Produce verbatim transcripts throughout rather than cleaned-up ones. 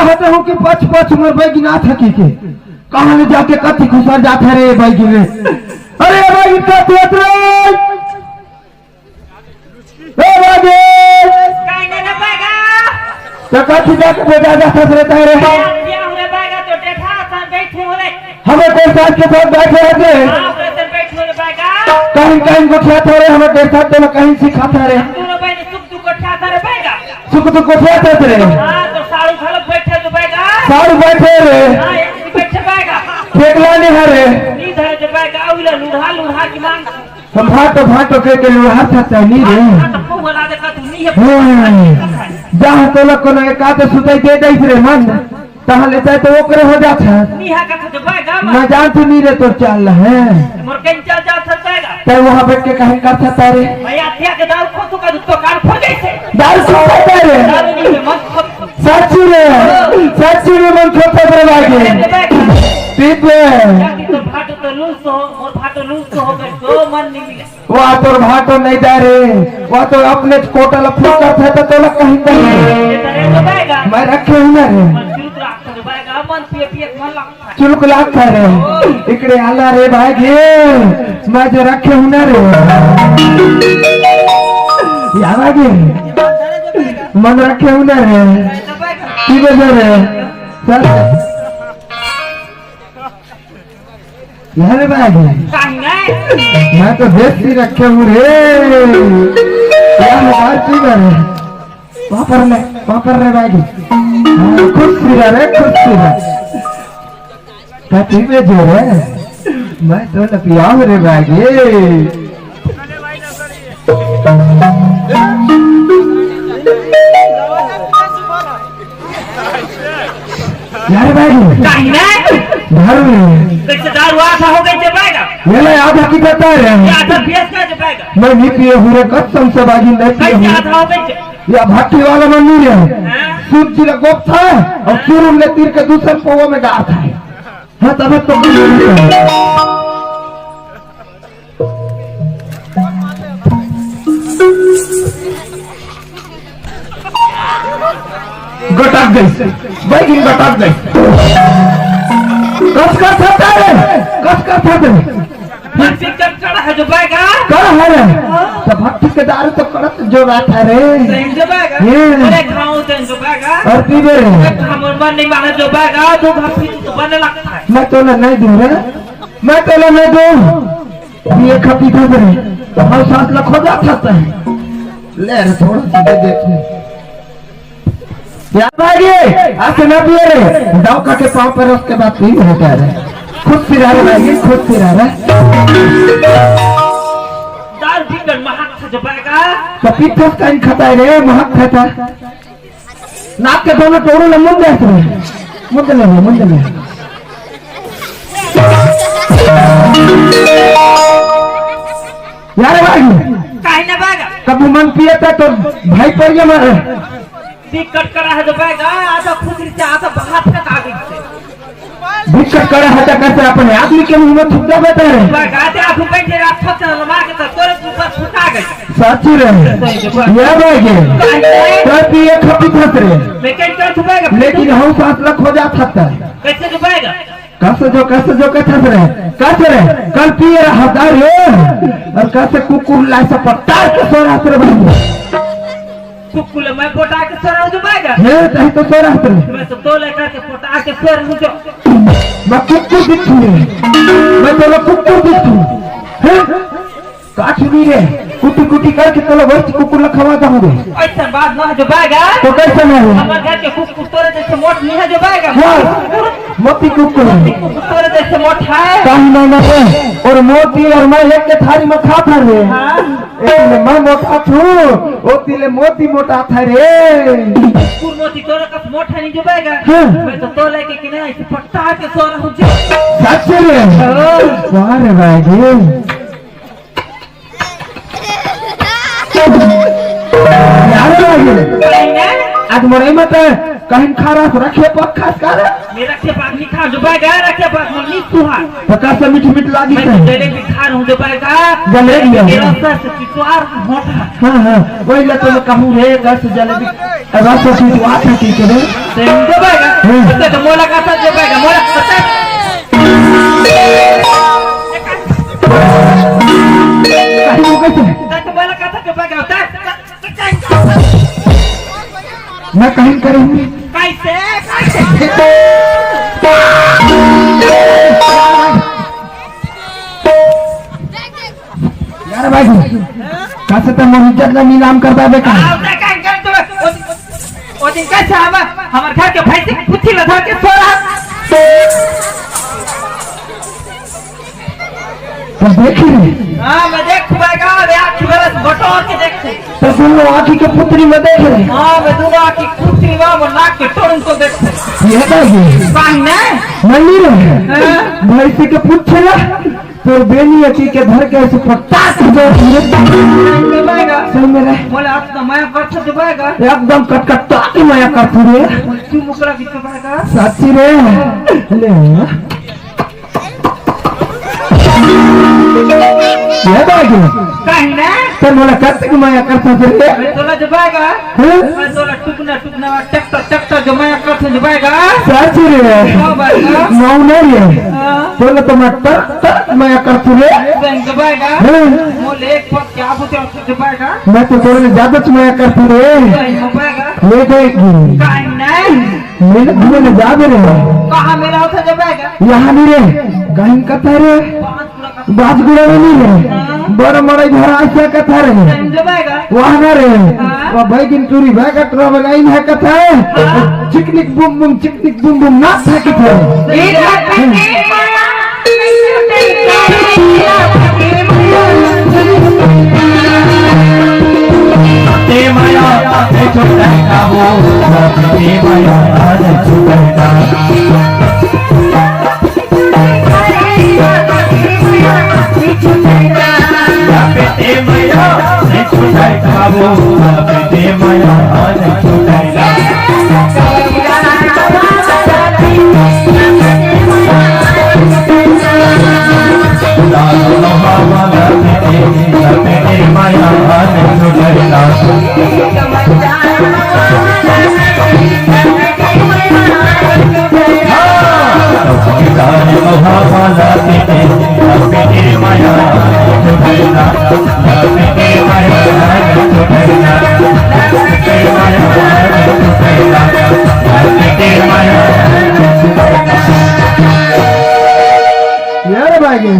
कहते हो कि पछ पछ मोर बैगिन आथे कहिके, कहाँ ले जाके कति खुसर जाथे रे बैगिन रे। अरे बैगिन कति आथे रे? ए बैगिन! काहे ने रे बैगा? तो कति जाके बेटा जाथे रे तारे? बियाह रे बैगा तो डेठा सन बैठे हो रे। हमें कोई साथ के साथ बैठे रहते हैं। हाँ, बैठे बैठे रे बैगा। कहीं कहीं गोठियाथे रे, हमें डेठा तो कहीं सिखाथे रे। दोनों बहन सुख दुख गोठियाथे रे बैगा। सुख दुख गोठियाथे रे। हाँ, तो साड़ू घलक बैठे तो बैगा। साड़ू बैठे रे। हाँ, एक ही बैठे बैगा। फेंकला नहीं है रे। नहीं धरे जो बैगा, उला लूढ़ा लूढ़ा की मांग। हम भाटो भाटो के के लूढ़ा था नहीं रे। हाँ, तो को बोला देखा तू नहीं है। हाँ। जहाँ तो लोग को ना एक आते सुताई दे दे रे मन। तहाँ ले जाए तो ओकरे हो जात है। निहा कथा जो बैगा मैं। मैं जानती नहीं रे तोर चाल है। मोर कहीं चल जात है बैगा। तै वहाँ बैठ के कहीं कर सकता रे। मैं आत्या के दारू खो तो का तो कान फट गई से। दारू खो सकता रे। दारू नहीं है, मत खो। सच्ची रे, सच्ची रे मन खो सकता रे भाई। अरे बैगा। पीप रे। जाती तो भाटो तो लूस हो, मोर भाटो लूस हो गए, दो मन नहीं मिले। वह तो भाटो नहीं दे रे, वह तो अपने कोटा ला फुल करथे तो तोला कहीं दे रे। ये तो रे जो बैगा। मैं रखे हूँ ना रे। मन चुलुक लागथे जो बैगा, मन पिए पिए मन लागथे। चुलुक लागथे रे। इकड़े आला रे भाई गे, मैं जो रखे हूँ ना रे। यार आगे। मन रखे हूँ ना रे। की वजह रे? चल। यार भाई, काहे? मैं तो देसी रखे हूँ रे। यार, बाहर की बात है? पापड़ में, पापड़ रे भाई। हाँ, खुश रह रे, खुश रह। कथी में जो रे? मैं तो लपिया हूँ रे भाई। यार भाई, काहे ना? दारू नहीं। कैसे दारू आधा हो गई जब बैगा? ये ले आधा की पता है? ये आधा पियस का जब बैगा? मैं नहीं पिए हूँ रे, कसम से बाजी नहीं पिए कैसे हूँ। आधा हो गई जब? या भट्टी वाला मन नहीं है। हाँ? सूत जी का गोप था और चूरन ले तीर के दूसर पौवा में डाल था। हाँ, तब तो गटक गई, बैगिन गटक गई। कस कर सकता है, कस कर सकता है। भक्ति कर कड़ा है जो बैगा। कड़ा है रे। तो भक्ति के दारू तो कड़त जो बात है रे। सही जो बैगा। ये। अरे खाओ तो जो बैगा। और पीबे रे। अरे खाओ मन नहीं माने जो बैगा, तो भक्ति तो बने लगता है। मैं तो ना नहीं दूँ रे, मैं तो ना नहीं दूँ। ये खपी था रे, तो हर सांस लखो जा सकता है। ले रे, थोड़ा सा दे देते हैं। यार भाई, आज से ना पिए रे, दाव का के पाँव पर उसके बाद पी होता है। खुद पिला रे भाई, खुद पिला रे। दारू पीकर महक था जो बैगा। तो पीठस का ही खाता है रे, महक खाता। नाक के दोनों टोरू ले मुंह देख रहे। मुंह ले, मुंह ले। यार भाई, काहे ना बैगा? कब मन पिए था तो भाई पर ये मारे। दिक्कत करा है जो बैगा, आधा खुद से, आधा बाहर से कागज से। दिक्कत करा है तो कैसे अपने आदमी के मुंह में थूक दे बेटा रे? बैगा, आधे आंखों पे तेरा थक लमा के तो तोरे ऊपर फुटा गई। साची रे। ये भाई ये। काहे? तो पिए खपी थस रे। मैं कहीं कर बैगा। लेकिन हम सांस लग हो जा सकता है। कैसे जो बैगा? कस जो, कस जो के थस रे। कस रे। कल पिए रहा दारू। और कस कुकुर ला से पट्टा के सो रहा रे भाई। कुकुर मैं पोटा के सो रहा हूँ जो बैगा। ये तही तो सो रहा रे। मैं तो दो लेकर के पोटा के सो रहा हूँ जो। मैं कुकुर दिखू रे। मैं तो कुकुर दिखू। हैं? काट नहीं रे। कुटी कुटी करके तो वर्ष कुकुर ला खवा दूंगे। ऐसा बात ना है जो बैगा। तो कैसे नहीं है? हमारे घर के कुकुर तोरे जैसे मोट नहीं है जो बैगा। हाँ, मोती कुकुर। मोती कुकुर तोरे जैसे मोट है। कहीं ना ना रे। और मोती और मैं एक के थारी में खा था रे। हाँ। एक ले मैं मोटा थू, ओ तिले मोती मोटा था रे। कुकुर मोती तोरे कस मोटा नहीं जो बैगा। हाँ। मैं तो तो लेके कि नहीं, ऐसे पट्टा के सो रहा हूँ जो। सच रे? हाँ। वाह रे भाई जी। यार भाई, आज मरई मत कहीं खा रहा, रखे पग खास कर। मैं रखे पग नहीं खा, जो बैगा रखे पग मन नहीं सुहा। पका से मीठ मीठ लागी मैं है। तो जलेबी खा रहा हूँ, जो बैगा। जलेबी है। मेरा सर से पिटवार मोटा। हाँ, हाँ, वही ला तो मैं कहूँ रे, घर से जलेबी। अब आप तो पिटवा था, ठीक है रे? तो इनको बैगा। हाँ। तो, तो मोला कथा जो बैगा, मोला कथा। कहीं वो कैसे? तो, तो मोला कथा जो बैगा, तो, तो, तो, मैं कहीं करूँ। कैसे? कैसे? यार भाई, कैसे तो मोर इज्जत ला नीलाम कर देबे का? आओ, देख, देख, देख, ओ, ओ दिन कैसे हम, हमर घर के भैंसी के कुत्थी ला धर के सो रहा। तो देख ले। हाँ, मैं देख बैगा, अबे आँख बरस बटोर के देख। तो दोनों आँखी के पुतरी में देख ले। हाँ, मैं दोनों आँखी पुतरी में, वो नाक के टोरन को देख। ये तो ये। पानी नहीं? नहीं रे। हाँ। भैंसी के पूछे ना। तोर बेनी अची के धर के ऐसे पटाक दे। बैगा। सही में रे। बोले, आप तो मैं कर सकते बैगा। एकदम कटकटा के मया कर तू रे। तू मुकरा किसको बैगा? साची रे। ले। ये बैगा। कहीं ना। तो मोला कब तक मया कर सकते रे? मैं तोला जो बैगा। हैं? मैं तोला टुकना, टुकना, टकटा, टकटा जो मया कर सकते बैगा। साची रे। हाँ, बैगा। मौना रे। हाँ। तोला तो मैं तर, तर मया कर सकते रे। बैंक बैगा। हैं? मोले एक पग क्या बोलते हैं, तो बैगा। मैं तो तोरे ज्यादा मया कर सकते रे। बैंक बैगा। ले बैगा। कहीं नहीं। मेरे, मेरे ज्यादा रे। कहाँ मेरा होता जो बैगा? यहाँ नहीं रे। कहीं कथा रे। बांसगुड़ा में नहीं रे। हाँ। बड़ मड़ई भरा आसिया कथा रे। कहीं जो बैगा? वहाँ ना रे। हाँ। वो बैगिन टूरी बैगा ट्रैवल लाइन है कथा है। हाँ। चिकनिक बुम बुम, चिकनिक बुम बुम नाच है कथा है। एक बात है, ए माया, ए छोटा काबू, ए माया, ए छोटा काबू। ए माया, ए छोटा काबू, ए माया, ए छोटा काबू। यार भाई,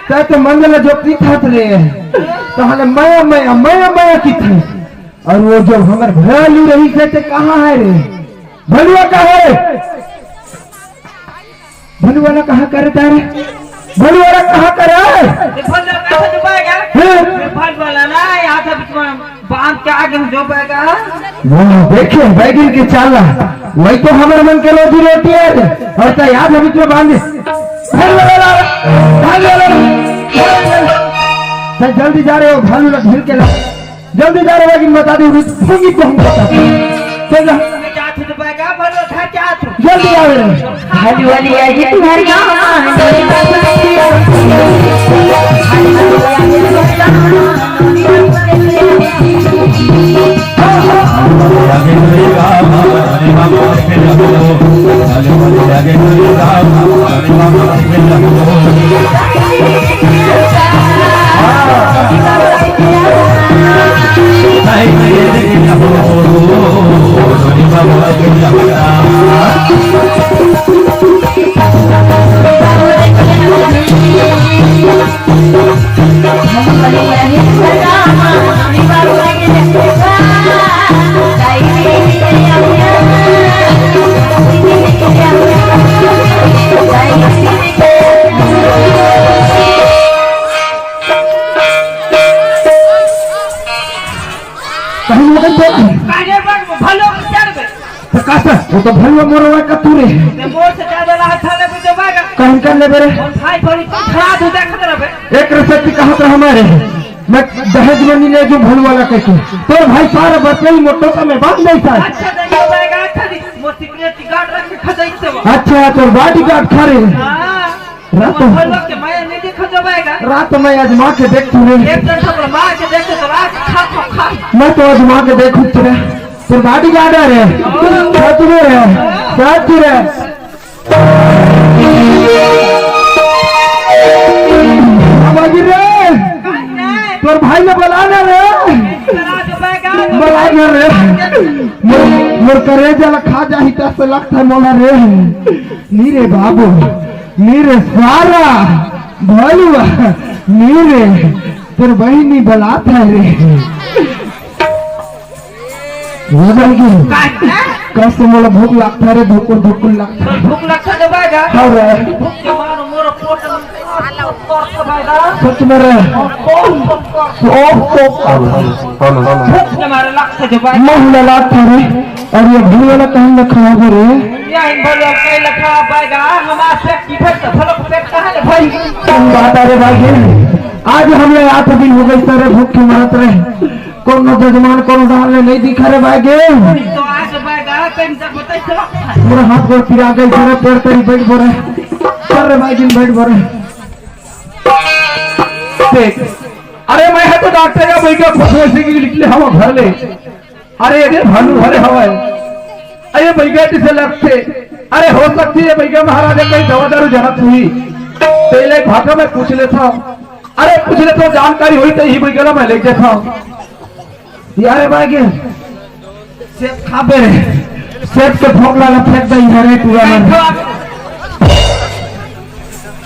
तै तो मन ला जो पीथत रे, तो हले मया, मया, मया, मया किथे। और वो जो हमर भलू रही से ते कहाँ है रे? भलुआ कहाँ है? भलुआ ला कहाँ करे तारे? भलुआ ला कहाँ करे? ये भलुआ कहाँ से छुपाएगा? हैं? ये भलुआ ला ना, यहाँ से बीच में बांध के आगे हम जो बैगा। वाह, देखे बैगिन के चाला, वही तो हमर मन के रोजी रोटी है रे। और तो याद है बीच में बांध दे। भलुआ ला, भलुआ ला, भलुआ ला। तो जल्दी जा रहे हो, भालू ला ढील के ला। जल्दी जा रे, लेकिन बता दे, उन्हें भूमि को हम बता दे। चल जा। मैं क्या थी तो बैगा, भलो घर क्या थी? जल्दी आ रे। हाली वाली आएगी तुम्हारी गाँव। कहीं मगन बोल। काहे बन भलो चढ़ गए। तो का सर, वो तो भलुआ मोरवा का तू रे। मैं मोर से ज्यादा लाहट था ले तो बैगा। कहीं कर ले बेरे। और भाई बड़ी तो खड़ा तू देख रहा बे। एक रसती कहा था हमारे। मैं दहेज में नहीं ले जो भलुआ ला कहते। तोर भाई सारा बतई मोटो का मैं बांध नहीं था। अच्छा, नहीं बैगा, अच्छा जी। मोर सिक्योरिटी गार्ड रख के खजाई से वो। अच्छा, तोर बॉडी गार्ड खा रहे हैं। हाँ। रात वो भलुआ के माया नहीं देखा जब आएगा। रात में आजमा के देख तूने। एक दिन सब मार के देख तो रात खा, खा, खा। मैं तो आजमा के देखूं तेरा। तेरे बॉडी गार्ड आ रहे हैं। हाँ। खा तू रहे हैं। क्या तू रे? बाबा जी रे, तोर भाई ला बला ना रे, बला ना रे। मोर, मोर करेजा ला खा जाही तस लगथे मोला रे। नी रे बाबू, नी रे सारा भलुआ, नी रे, तोर बहिनी बलात हे रे। हो जाएगी। कस मोला भूख लगथे रे, धुकुर धुकुर लगथे। भूख लगथे तो बाय गा। हाँ रे। भूख के मारे मोर पोट में सच में रे। भूख के मारे लगथे तो बाय। मोला लगथे रे। अउ ये भलुआ ला कहीं रखा होगा रे? या इन भलुआ ला कहीं रखा बाय गा। हमार पेट की भर तो भलो पेट कहाँ ले भरी? बात रे भाई, आज हमला आठ दिन हो गए सारे भूख के मरत रहे। कोनो जजमान कोनो डाल ले नहीं दिखा रे भाई गे। तो आज बाय गा, पेन जब बताई तो। मोर हाथ गोड़ पिरा गए, सारे पैर तरी बैठ बोरे। चल रे भाई, दिन बैठ बोरे। देख, अरे मैं है तो डॉक्टर या भाई का खुश वैसे की निकले हवा घर ले। अरे ये भलू भरे हवा है। अरे बैगा किसे लगथे? अरे हो सकथे ये बैगा महाराज कहीं दवा दारू जनत हुई। तेले भाटा में पूछ लेथंव। अरे पूछ लेथंव, जानकारी होही त इही बैगा ला मैं ले जाथंव। यारे बागे, सेब खाबे रे। सेब के फोकला ला फेंक दे इधर रे पूरा मन।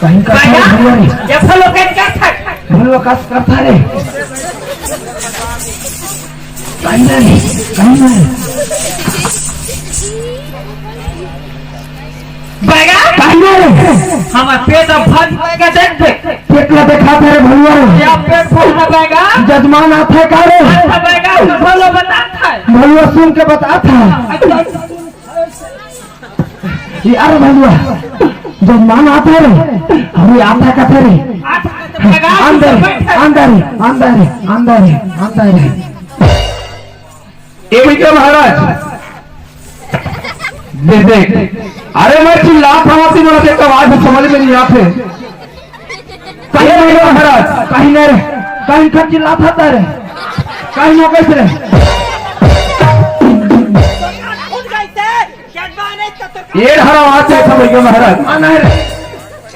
कहीं का भैया, भलुआ रे। ये भलुआ कहीं का था? भलुआ कस करता रे। कहीं ना रे, कहीं ना रे। बैगा? कहीं ना रे। हमार पेट अब भर बैगा देख दे। पेट ला देखा था रे भलुआ रे। या पेट भर है बैगा? जजमान आता है का रे? आता बैगा, तो भलुआ बताता है। भलुआ सुन के बताता है। अच्छा। ये अरे भलुआ, जजमान आता है रे, अभी आता कथे रे। अंदर, अंदर, अंदर, अंदर, अंदर। ए भैया महाराज, देख, देख, अरे मैं चिल्लात हवं, मोला तेकर आवाज समझ में नहीं आत हे। कहीं नहीं रे महाराज, कहीं नहीं रे, कहीं का चिल्लात हस रे, कहीं नो कैसे रे। ये हरा आवाज है सब भैया महाराज। आ नहीं रे।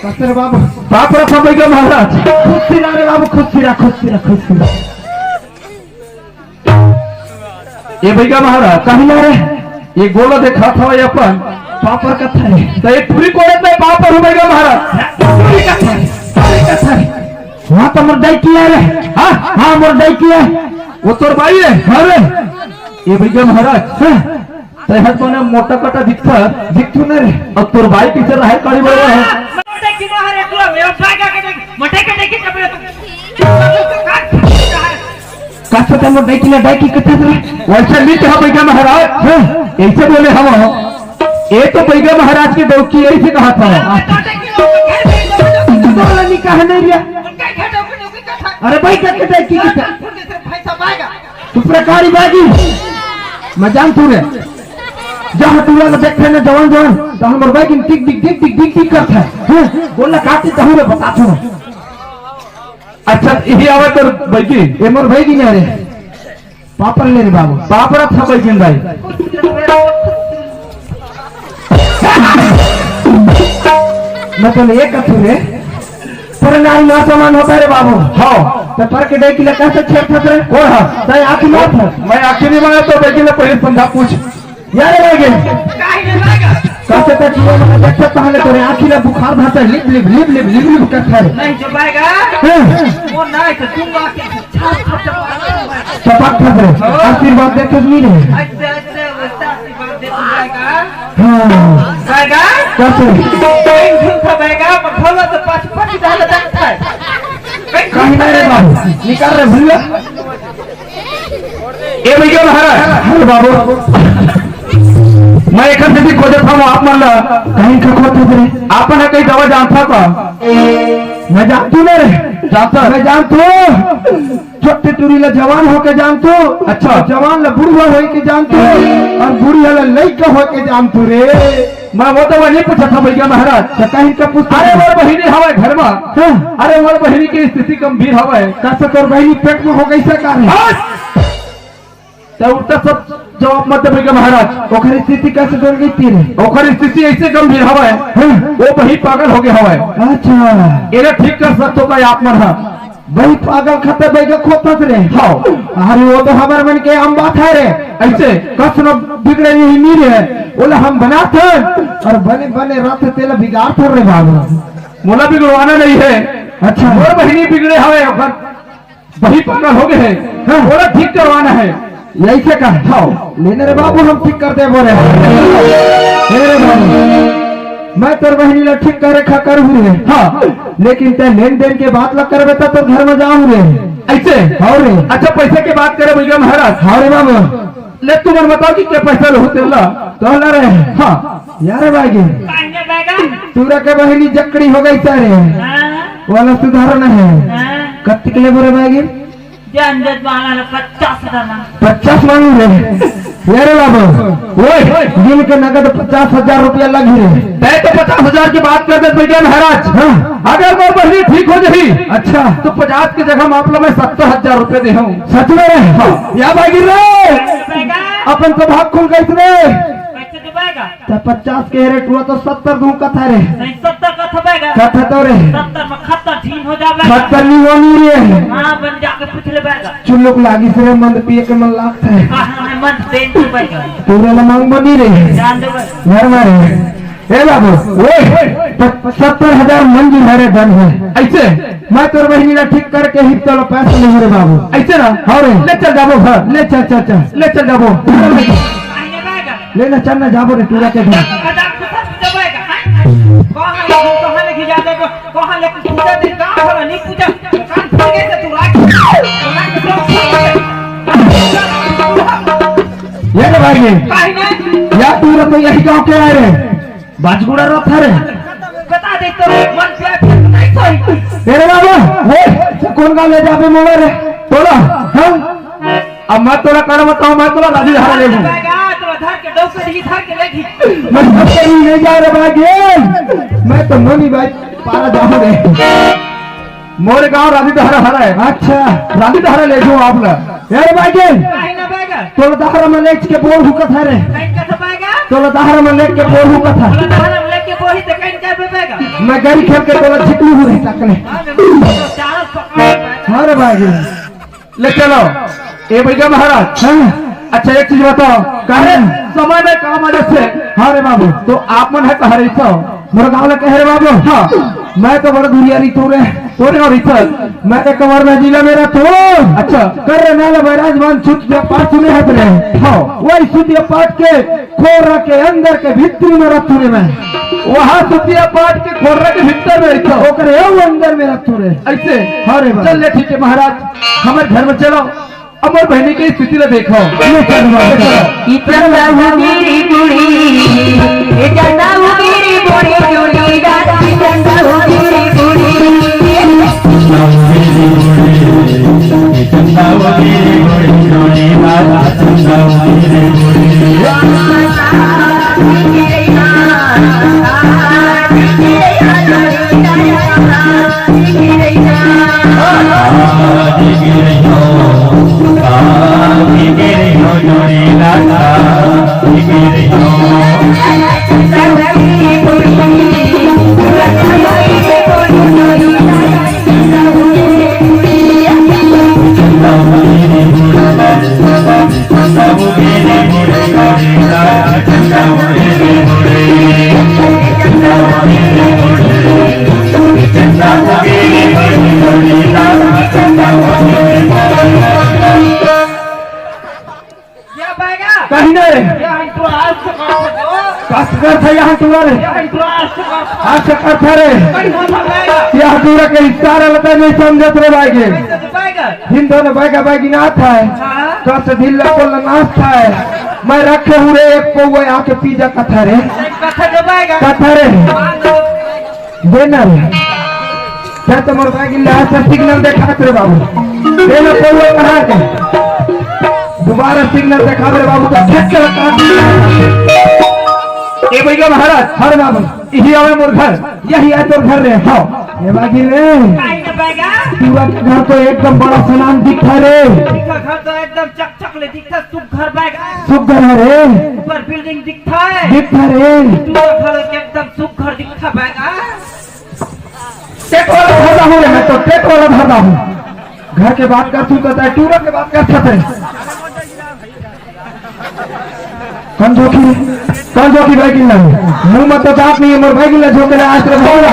कस रे बाबू। बाप रे सब भैया महाराज। खुश रह रे बाबू, खुश रह, खुश रह, खुश रह। ये भैया महाराज, कहीं ना रे, ये गोला देखा था ये अपन पापर कथा है। तो ये पूरी कोड़े में पापर हूँ भैया महाराज। पूरी कथा है, पूरी कथा है। वहाँ तो मोर दाई की है रे। हाँ? हाँ, मोर दाई की है। वो तोर बाई है? हाँ रे। ये भैया महाराज, हाँ। तैं हर कोने मोटा कटा दिखता, दिखतू नहीं रे। अब तोर बाई पीछे रहे काली बड़े है। मोटे की ना हरे तू, मेरा भाई का कटे, मोटे कटे की कपड़े तू। कस ते मोर दाई की ना दाई की कथे रे। वैसे नहीं कहा बैगा महाराज। हाँ। ऐसे बोले हम। ये तो बैगा महाराज के डौकी ऐसे कहा था। तो नहीं कहा नहीं रे। अरे भाई क्या कटे की कथे? तू प्रकारी बागी। मैं जानथों रे। जहाँ टूरा ला देखथे ना जवान जवान, तो हमर बागी टिक टिक टिक टिक टिक टिक करथे। हैं? बोल ना काटी कहूँ रे बताथों। अच्छा, इही आवे तोर बैगी? ये मोर बैगी नहीं रे। पापर ले रे बाबू। पापर था बैगी भाई। मैं तो ये कथू रे। पर नारी ना समान होता रे बाबू। हाँ। तो पर के डाइकी ला कैसे छेड़थस रे? कौन हा? तैं आँखी मारथस। मैं आँखी नहीं मारा तो बैगी ला पहले समझा पूछ। यार लगे। काहे नहीं लगा? कैसे तक जीवन में देखते पहले तोरे आँखी ला बुखार भाता lip lip lip lip lip lip करता है। नहीं जो बैगा। हाँ। वो नहीं तो तुम आके छाप छाप छाप। चपाक खा दे। आशीर्वाद देते नहीं रहे। अच्छा, अच्छा, वैसा आशीर्वाद देते बैगा। हाँ। बैगा? कैसे? कहीं झूठा बैगा, पर भला तो पाँच पाँच डाल देता है। कहीं नहीं रे बाबू, निकाल रे भैया। ए भैया महाराज, अरे बाबू, मैं एक दिन भी खोजत हूँ आप मन ला। कहीं का खोजत रे? आपन कहीं दवा जानता का? मैं जानतू नहीं रे। जानता? मैं जानतू। छोटे टूरी ला जवान होके जानतू। अच्छा। जवान ला बुढ़वा होके जानतू। और बुढ़िया ला लइका होके जानतू रे। मैं वो तो नहीं पूछा था भैया महाराज। तो कहीं का पूछ? अरे मोर बहिनी हवे घर में। हाँ। अरे मोर बहिनी की स्थिति गंभीर हवे। कैसे तोर बहिनी पेट में हो गई से का रे? बस। तो उल्टा सब जवाब मत दे बइगा महाराज। ओकर स्थिति कैसे बन गई तेरे? ओकर स्थिति ऐसे गंभीर हवय, हाँ। वो बही पागल हो गए हवय। अच्छा। एला ठीक कर सकत हो का आप मन ह? बही पागल खते बइगा खोतस रे। हाँ। अरे वो तो हमर मन के आम बात है रे। ऐसे? कस न बिगड़े नहीं, नहीं रे। ओला हम बनाथन और बने बने रथ तेला बिगाड़थन रे बाबू। मोला बिगड़वाना नहीं है। अच्छा। मोर बहिनी बिगड़े हवे, ओकर बही पागल हो गए है। हाँ। ओला ठीक करवाना है। ऐसे का? हाँ। ले ना रे बाबू, हम ठीक कर देबो रे। ले रे बाबू, मैं तोर बहिनी ला ठीक करे खातिर हूँ रे। हाँ। लेकिन तैं लेन देन के बात ला करबे त तोर घर में जाहूँ रे। ऐसे? हाँ रे। अच्छा, पैसे के बात करे बइगा महाराज। हाँ रे बाबू। ले तुमन बताओ कि के पैसा लहू तेला? तोला रे। हाँ। यार बागी। काहे बइगा? टूरा के बहिनी जकड़ी हो गई सारे। हाँ। वाला सुधारना है। हाँ। कत्ते के लेबो रे बागी? जान दे वाला ला पचास हजार मांग। पचास मांगू रे। यार बाबू, ओए, दिल के नगद पचास हजार रुपया लगी रे। तैं तो पचास हजार की बात कर दे बइगा महाराज। हाँ। अगर मोर बहिनी ठीक हो जाही, अच्छा। तो पचास की जगह में आप लोग मैं सत्तर हजार रुपया देहूँ। सच में रे? हाँ। या बागी रे? बइगा। अपन तो भाग खुल गई रे। कैसे तो बइगा? त पचास के रे टूरा तो सत्तर दूँ कथा रे। नहीं, सत्तर कथा बइगा। कथा तो रे। सत्तर में खत्तर ठीक हो जाबे। खत्तर नहीं होनी रे। हाँ, बन जाके पूछ ले बइगा। चुल्लुक लागिस रे, मंद पिए के मन लागत है। कहाँ है मंद? देन तो बइगा। टूरा ला मांग बनी रे। जान दे बइगा। घर में रे। ए बाबू, ओए, प-, सत्तर हजार मंजूर है रे, धन है। ऐसे? मैं तोर बहिनी ला ठीक करके ही तोला पैसा लेहूँ रे बाबू। ऐसे ना? हाँ रे। ले चल जाबो घर। ले चल, चल, चल। ले चल जाबो। काहे बइगा? ले ना, चल ना, जाबो रे टूरा के घर। कहाँ ले, कहाँ ले पूजा दिन का हो, नहीं पूजा। कान फट गए से तू राख। ये रे भाई, ये। काहे ना? या टूरा तो यही गाँव के आए रे। बाजगुड़ा रो था रे। बता दे तो मन से नहीं सही। तेरे बाबू, वो कौन गाँव ले जाबे मोला रे? तोला, हाँ? अब मैं तोला कर बताऊं, मैं तोला राजी धारा ले लूं। बइगा, तोला धर के डौकर ही धर के ले गई। मैं डौकर ही ले जा रे बागी। मैं तो मोनी भाई पारा जाऊं रे। मोरे गांव राजी धारा हरा है। अच्छा। राजी धारा ले जाऊं आप ला। यार बागी। काहे ना बइगा? तोला दहरा में लेच के बोर हुकत है रे। कहीं कथा बइगा? तोला दहरा में लेच के बोर हुकत है। तोला दहरा में लेच के बोर ही तो कहीं का बइगा? मैं गरी खेल के तोला झिकलू हूँ रे तकले। हाँ, मैं तो चारों पकड़ हाँ रे बागी। ले चलो। ए बइगा महाराज। हाँ। अच्छा, एक चीज बताओ। काहे? अरे, समय में काम आ जाते। हाँ रे बाबू। तो आप मन है कहाँ रही तो? मोर गाँव ले कहे रे बाबू। हाँ। मैं तो बड़ा दुरिया रही तू रे। तोरे और इधर। मैं तो कवर्धा जिला में रहता हूँ। अच्छा। कर रे नाला बैराज मान छुट जब पास सुने हाथ रे। हाँ। वही सुतिया पाट के खोरा के अंदर के भीतरी में रहतू रे मैं। वहाँ सुतिया पाट के खोरा के भीतर में रहता हूँ। ओकरे वो अंदर में रहतू रे। ऐसे? हाँ रे बाबा। चल ले ठीक है महाराज, हमारे घर में चलो। अब मोर बहिनी के स्थिति ला देखो। ये चल बाबा, चलो। इतना हो मेरी बूढ़ी, ये ज्यादा हो मेरी बूढ़ी, बूढ़ी रात की ज्यादा हो मेरी बूढ़ी। क्या पाएगा? कहीं ना रे। क्या हम तो आज से बात है? कस कर था यहाँ तुम्हारे। क्या हम तो आज से बात है? आज से कर था रे। कहीं हम पाएगा? यह दूर के इशारा लता नहीं समझत रे भाई के। कैसे तो पाएगा? हिंदो ने बैगा बैगी ना था है। हाँ। कस ढीला को नाच था है। मैं रखे हूँ रे एक पौवा आके पी जा कथा रे। कथा जो पाएगा? कथा रे। हाँ, तो देना रे। क्या तो मोर बैग ले हाथ से सिग्नल देखा रे बाबू। देना पौवा कहाँ के? दोबारा सिग्नल देखा रे बाबू, तो फेंक के लगा। ए भैया महाराज। हर बाबू। यही आवे मोर घर। यही आए तोर घर रे। हाँ। ये बागी रे। काहे ना बैगा। टूरा के घर तो एकदम बड़ा सनान दिखता रे। टूरा के घर तो एकदम चकचक ले दिखता, सुघर बैगा। सुघर है रे। ऊपर बिल्डिंग दिखता है। दिखता रे। टूरा घर के एकदम सुघर दिखता बैगा। टेट वाला धरदा हूँ रे, मैं तो टेट वाला धरदा हूँ। घर के बात कर तू कहता है, टूरा के बात कर सकते हैं। कौन जोखी? कौन जोखी बैगिन ला? मुंह में तो दांत नहीं है, मोर बैगिन ला झोंके ला, आज तेरे बोला।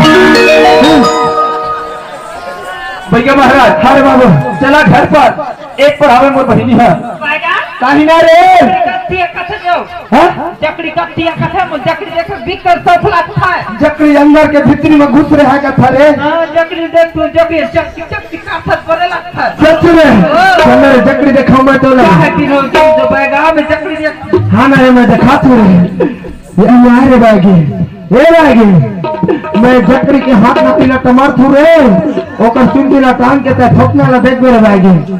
भैया महाराज, हाँ रे बाबू, चला घर पर, एक पर आवे मोर बहिनी है। बैगा? काहे ना रे? जकड़ी कत्ती कथे जो। हाँ? जकड़ी कत्ती कथे, मोर जकड़ी देखे बिकर सफला था। जकड़ी अंदर के भीतरी में घुस रहा का था रे। हाँ, जकड़ी देख तू, जकड़ी चक, चक, चक, चक, चक, करे लगता है। सच में? हाँ। चल रे, जकड़ी देखाऊं मैं तो ले। क्या है तीनों दिन जो बैगा में जकड़ी देख। हाँ ना रे, मैं देखा तू रे। ये नहीं आए रे बैगी। ए बैगी। मैं जकड़ी के हाथ में पीला टमार थू रे। ओकर सुन पीला टांग के ते ठोकना ला देख मेरे बैगी।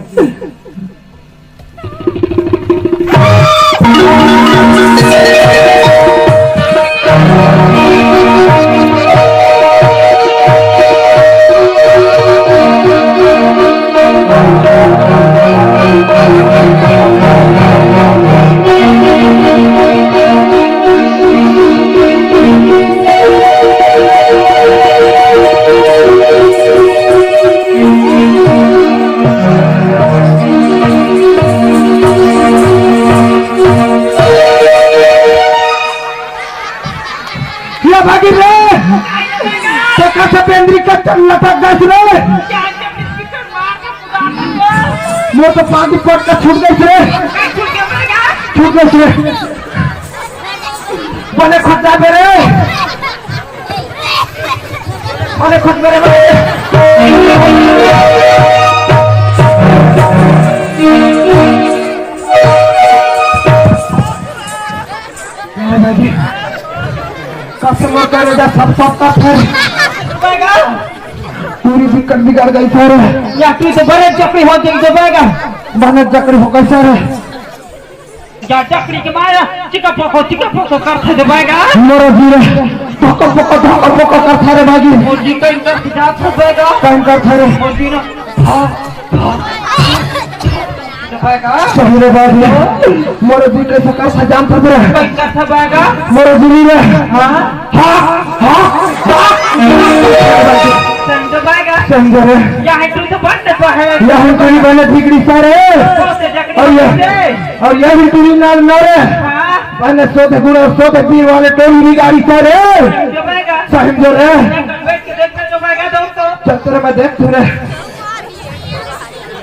ये भागी रे, तो कैसे बेंद्री का चल लटक गए रे। मोर तो पागी पट का छूट गई रे। छूट गई रे। बने खुद जा बे रे। बने खुद मेरे बने। कसम करे जा सब सब का फिर। टूरी भी कट बिगाड़ गई सर। या तू तो बड़े जकड़ी हो जाएगी बैगा। बने जकड़ी हो गई सर। जा जकड़ी के माया चिका पोको चिका पोको करथे दे बैगा। मोरो जीरे पोको पोको पोको पोको करथा रे भागी। मोर जी कहीं कर जात हो बैगा। कहीं करथा रे। मोर जी ना। हाँ, हाँ। दे बैगा। सही रे भागी। मोरो जी कैसे करथा जान था रे। कहीं करथा बैगा। मोरो जी रे। हाँ। हाँ, हाँ, हाँ। संजो बैगा। संजो रे। या है तू तो बंद तो है। या हम कोई बने बिगड़ी सारे। तो से जकड़ी और ये से। और ये भी टूरी नाल ना रे। हाँ। पहले सोते गुड़ और सोते पीर वाले टोली भी गाड़ी से रे। जो बैगा। साहिब जो रे। बैठ के देखना जो बैगा दोस्तों। चल तेरे मैं देख तू रे।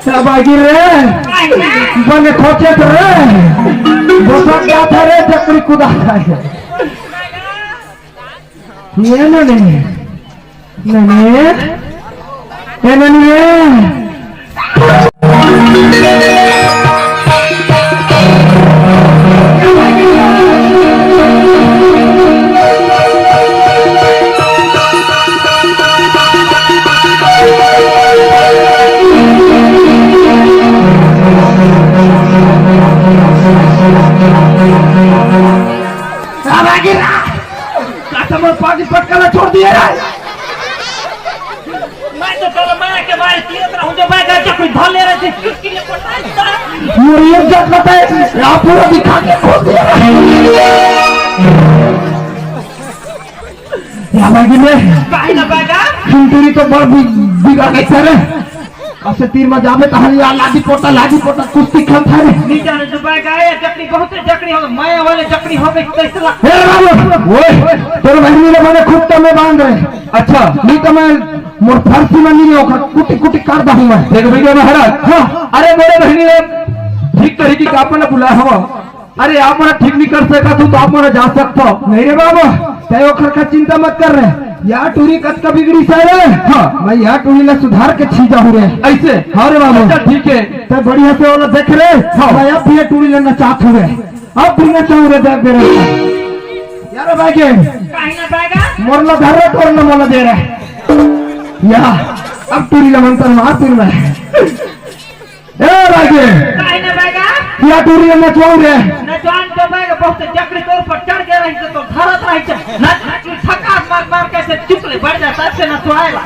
सब आगी रे। बने खोचे तो रे। भूसा क्या था रे जकड़ी कुदा था। ये ना नहीं। ननिया, ए ननिया। अब आगे रा-, काटा मोर पागी पटकला छोड़ दिए रे। मैं तो कल मार के मारे तीरथ रहूं जो मैं घर के कोई धर ले रहे थे। मुरियत जब बताए, यहाँ पूरा दिखा के खोल दिया। या भाई ने काहे ना बैगा? सिंदूरी तो बड़ बि-, बिगाड़ के करे। असे तीर में जाबे तहन या लादी पोटा, लादी पोटा कुश्ती खेलत हवे। नी जाने जो बैगा, ये जकड़ी बहुत जकड़ी हो, माया वाले जकड़ी हो गई, कैसे ला- ए बाबू, ओए, तोर बहिनी ला मने खूंटा में बांध रहे। अच्छा। नी तो मैं मोर फरसी में नी ओकर कुटी कुटी कर दहूं मैं। देख भैया महाराज। हाँ। अरे मोरे बहिनी ला ठीक तरीके का अपन बुला हवा। अरे, आप मोला ठीक नहीं कर सकत हो, तो आप मोला जा सकत हो। नहीं रे बाबा, तय ओखर का चिंता मत कर रे। या टूरी कतका बिगड़ी से रे। हाँ। मैं या टूरी ला सुधार के छी जाहूं रे। ऐसे? हाँ रे बाबा। अच्छा, ठीक है। तय बढ़िया से ओला देख रे। हाँ। मैं अब भी ये टूरी ला नचात हूं रे। अब भी नचाऊं रे, देख बेरे। यार भाई के। काहे ना बैगा? मोर ला धर रे, तोर ला मोला दे रे। या, अब टूरी ला मंतर मार फिर मैं। ए राजे, काहे ना बैगा? या टूरी नचवाऊ रे। नचवान तो बैगा, बहुत जकड़ी तोर पर चढ़ गया रही तो धरत रही छे। नच, नच, छक्का मार मार के से चुप ले, बढ़ जाता से ना सुहाए ला।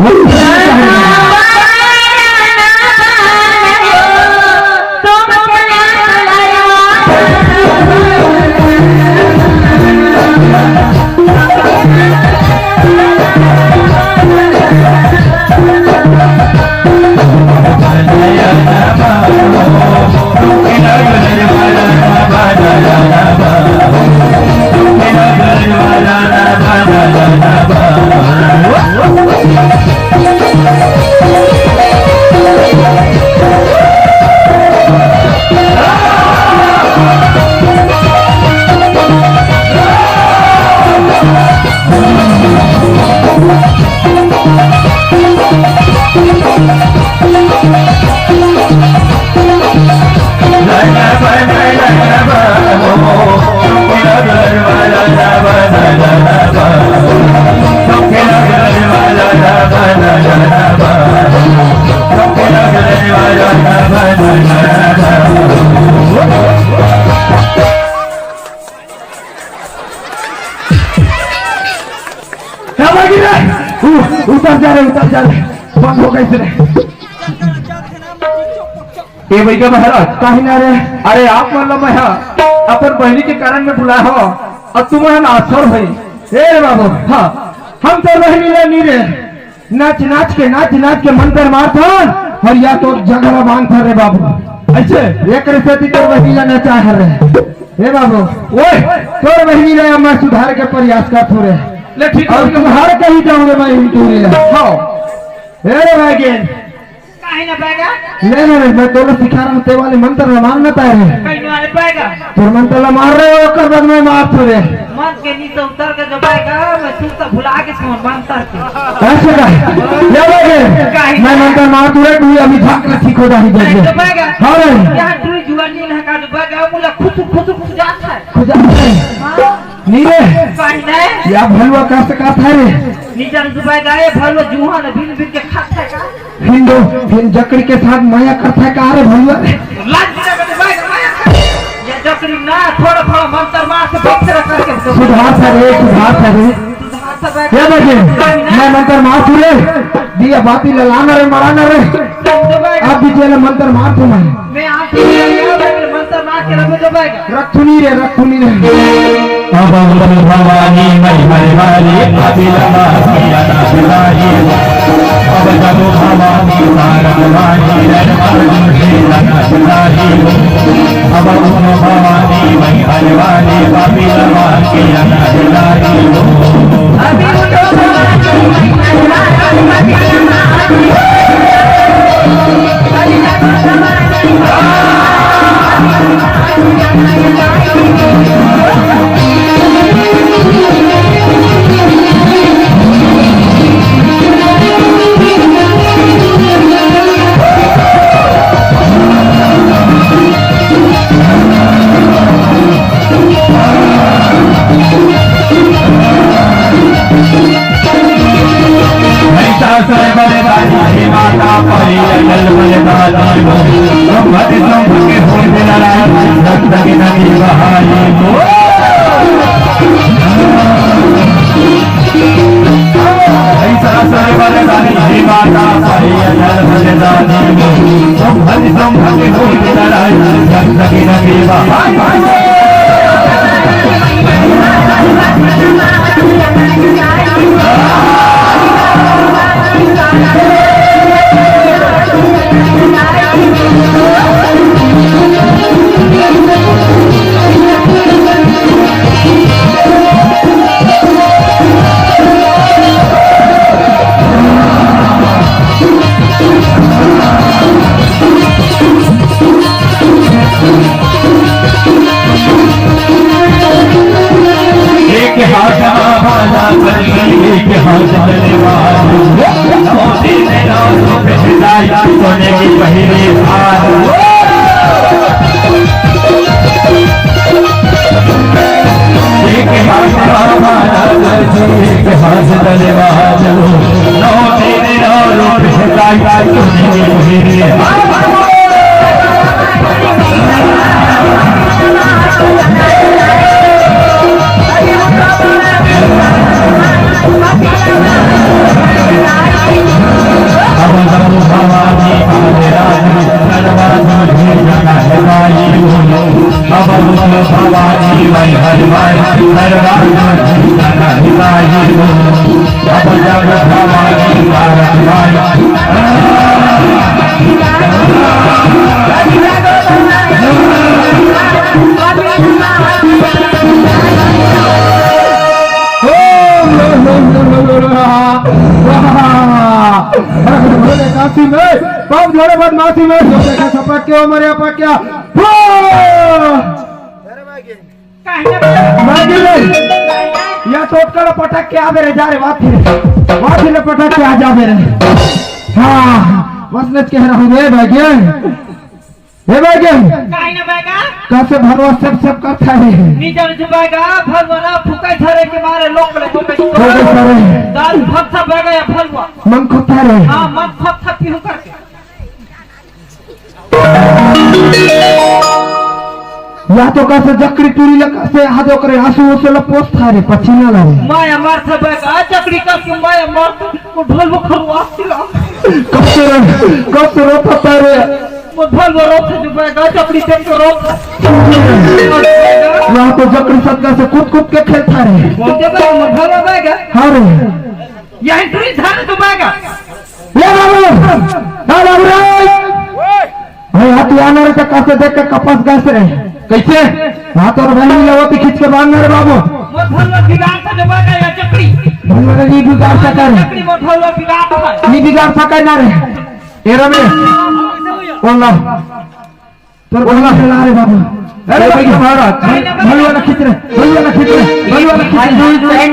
का बाकी रे? उ-, उतर जा रे, उतर जा रे। बंद हो गई रे। ए भैया महाराज, काहे ना रे? अरे आप मन ला मैं हा अपन बहिनी के कारण में बुलाए हव, अउ तुमन आश्चर्य होई। ए रे बाबू, हाँ, हम तो बहिनी ला नी रे, नाच नाच के, नाच नाच के मंतर मारथन, अउ या तो जगरा बांधथन रे बाबू। अइसे? एकरे सेती तोर बहिनी ला नचाए हर रे। ए बाबू, ओए, तोर बहिनी ला मैं सुधार के प्रयास करथों रे। ले ठीक अउ है। सुधार के ही जाऊं रे मैं हिंदू रे। हाँ। ए रे भाई के, काहे ना पाएगा? ले ना रे, मैं तोला सिखा रहा हूँ, ते वाले मंतर ला मार ना पाए रे। कहीं ना पाएगा। तोर मंतर ला मार रे, ओकर बाद मैं मारथों रे। मत के नीचे उतर के जो पाएगा, मैं तू तो भुला के सुन मंतर के। ऐसे का? ले भाई के, काहे? मैं मंतर मारथों रे, तू अभी भाग के सीखो जाही देख ले। जो पाएगा। हाँ रे। यहाँ तू जुआनी ना का जो पाएगा, मुला खुश खुश खुश जाता है। खुजा है। हाँ। नी रे। काहे ना? या भलुआ का से का था रे? नी जान जो पाएगा, ये भलुआ जुआन बिन बिन के खाता है का? हिंदू, हिंद जकड़ी के साथ माया करता है का रे भलुआ? लाज लगा तो भाई, माया कर। ये जकड़ी ना, थोड़ा, थोड़ा मंतर मार के बक्सरा करके सुधार था रे, सुधार था रे। सुधार था भाई। क्या बजे? मैं मंतर मार तू रे। दिया बाती ललाना रे, मराना रे। अब भी जेल मंतर मार तू मैं। मैं आप मंतर मार के रखो जो भाई। रखुनी रे, रखुनी रे। अब भवानी मैं हरवारी, अभी लगा किया ना बुलाई। अब जब भवानी तारा वाली, रे मालूम है ना बुलाई। अब भवानी मैं हरवारी, अभी लगा किया ना बुलाई। अभी उठो भवानी, मैं हरवारी, अभी लगा एक हाथ भाला करके, एक हाथ तलवार। नौ दिन नौ रूप सजाई, सोने की पहली हार। एक हाथ भाला करके, एक हाथ तलवार। नौ दिन नौ रूप सजाई, सोने की पहली हार। काशी में, पाँव जोड़े बदमाशी में, जो देखा सपक के, ओ मरे अपक के। वाह! काहे ना? मांगी ले। या टोटका ला पटक के आबे रे, जा रे, वाथी रे। वाथी ला पटक के आ जाबे रे। हाँ, बस नच के रहू रे, भाग्य। हे भाग्य। काहे ना बैगा? कसे भरवा सेप सेप करता है। नी जाने छो बैगा, भरवा ना फुकाई धरे के मारे लोग ले, लोग ले। लोग ले करे। दाल फक्सा बैगा या भरवा। मन खोता रे। हाँ, मन फक्सा पीहू करके। या तो कसे जकड़ी टूरी ला कसे हाथ ओकरे आंसू ओसू ला पोंछता रे, पसीना ला रे। माया मारता बैगा, जकड़ी करके माया मारता, वो ढोल वो खरवास दिला। कसे रे, कसे रोता रे। वो ढोल वो रोता जो बैगा, जकड़ी देख के रोता। या तो जकड़ी सदका से कूद कूद के खेलता रे। बोलते बैगा, वो ढोल वो बैगा। हाँ रे। यही टूरी धारे तो बैगा। ले बाबू, ना बाबू रे। भाई, हाथ आना रे, तो कसे देख के कपस गए रे। कैसे? हाँ, तोर बहनी लेवती खींच के बांध रे बाबू। मोर भलवा बिगाड़ था जो बैगा या जकड़ी। भलवा रे, नी बिगाड़ सका रे। जकड़ी मोर भलवा बिगाड़ था। नी बिगाड़ सका ना रे। ए रमेश, बोल ना। तोर बोल ना। बहनी ला रे बाबू। अरे भाई महाराज, भलवा ला खींच रे, भलवा ला खींच रे, भलवा ला खींच रे।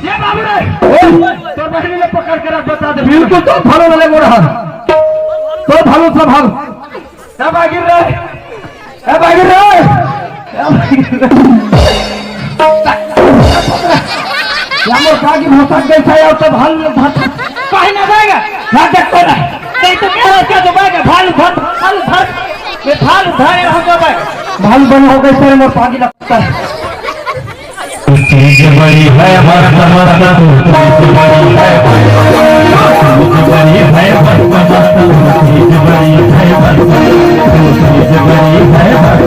ये बाबू रे, तोर बहनी ला पकड़ के रख, बता दे। बिल्कुल तो भलो वाले मोर हाथ। तो भलो सब भल। ए बागिर रे, ए बागिर रे, ए बागिर रे। या मोर बागिर भसक गई था यार, तो भल धर। काहे ना बैगा? ना देख तो ना। नहीं तो क्या क्या जो बैगा, भल धर, भल धर। ये भल धर, ये हम जो बैगा। भल बन हो गई सर, मोर बागिर लगता है। तीज बड़ी है मस्त मस्त, तीज बड़ी है मस्त मस्त, तीज बड़ी है मस्त मस्त, तीज बड़ी है मस्त मस्त, तीज बड़ी है मस्त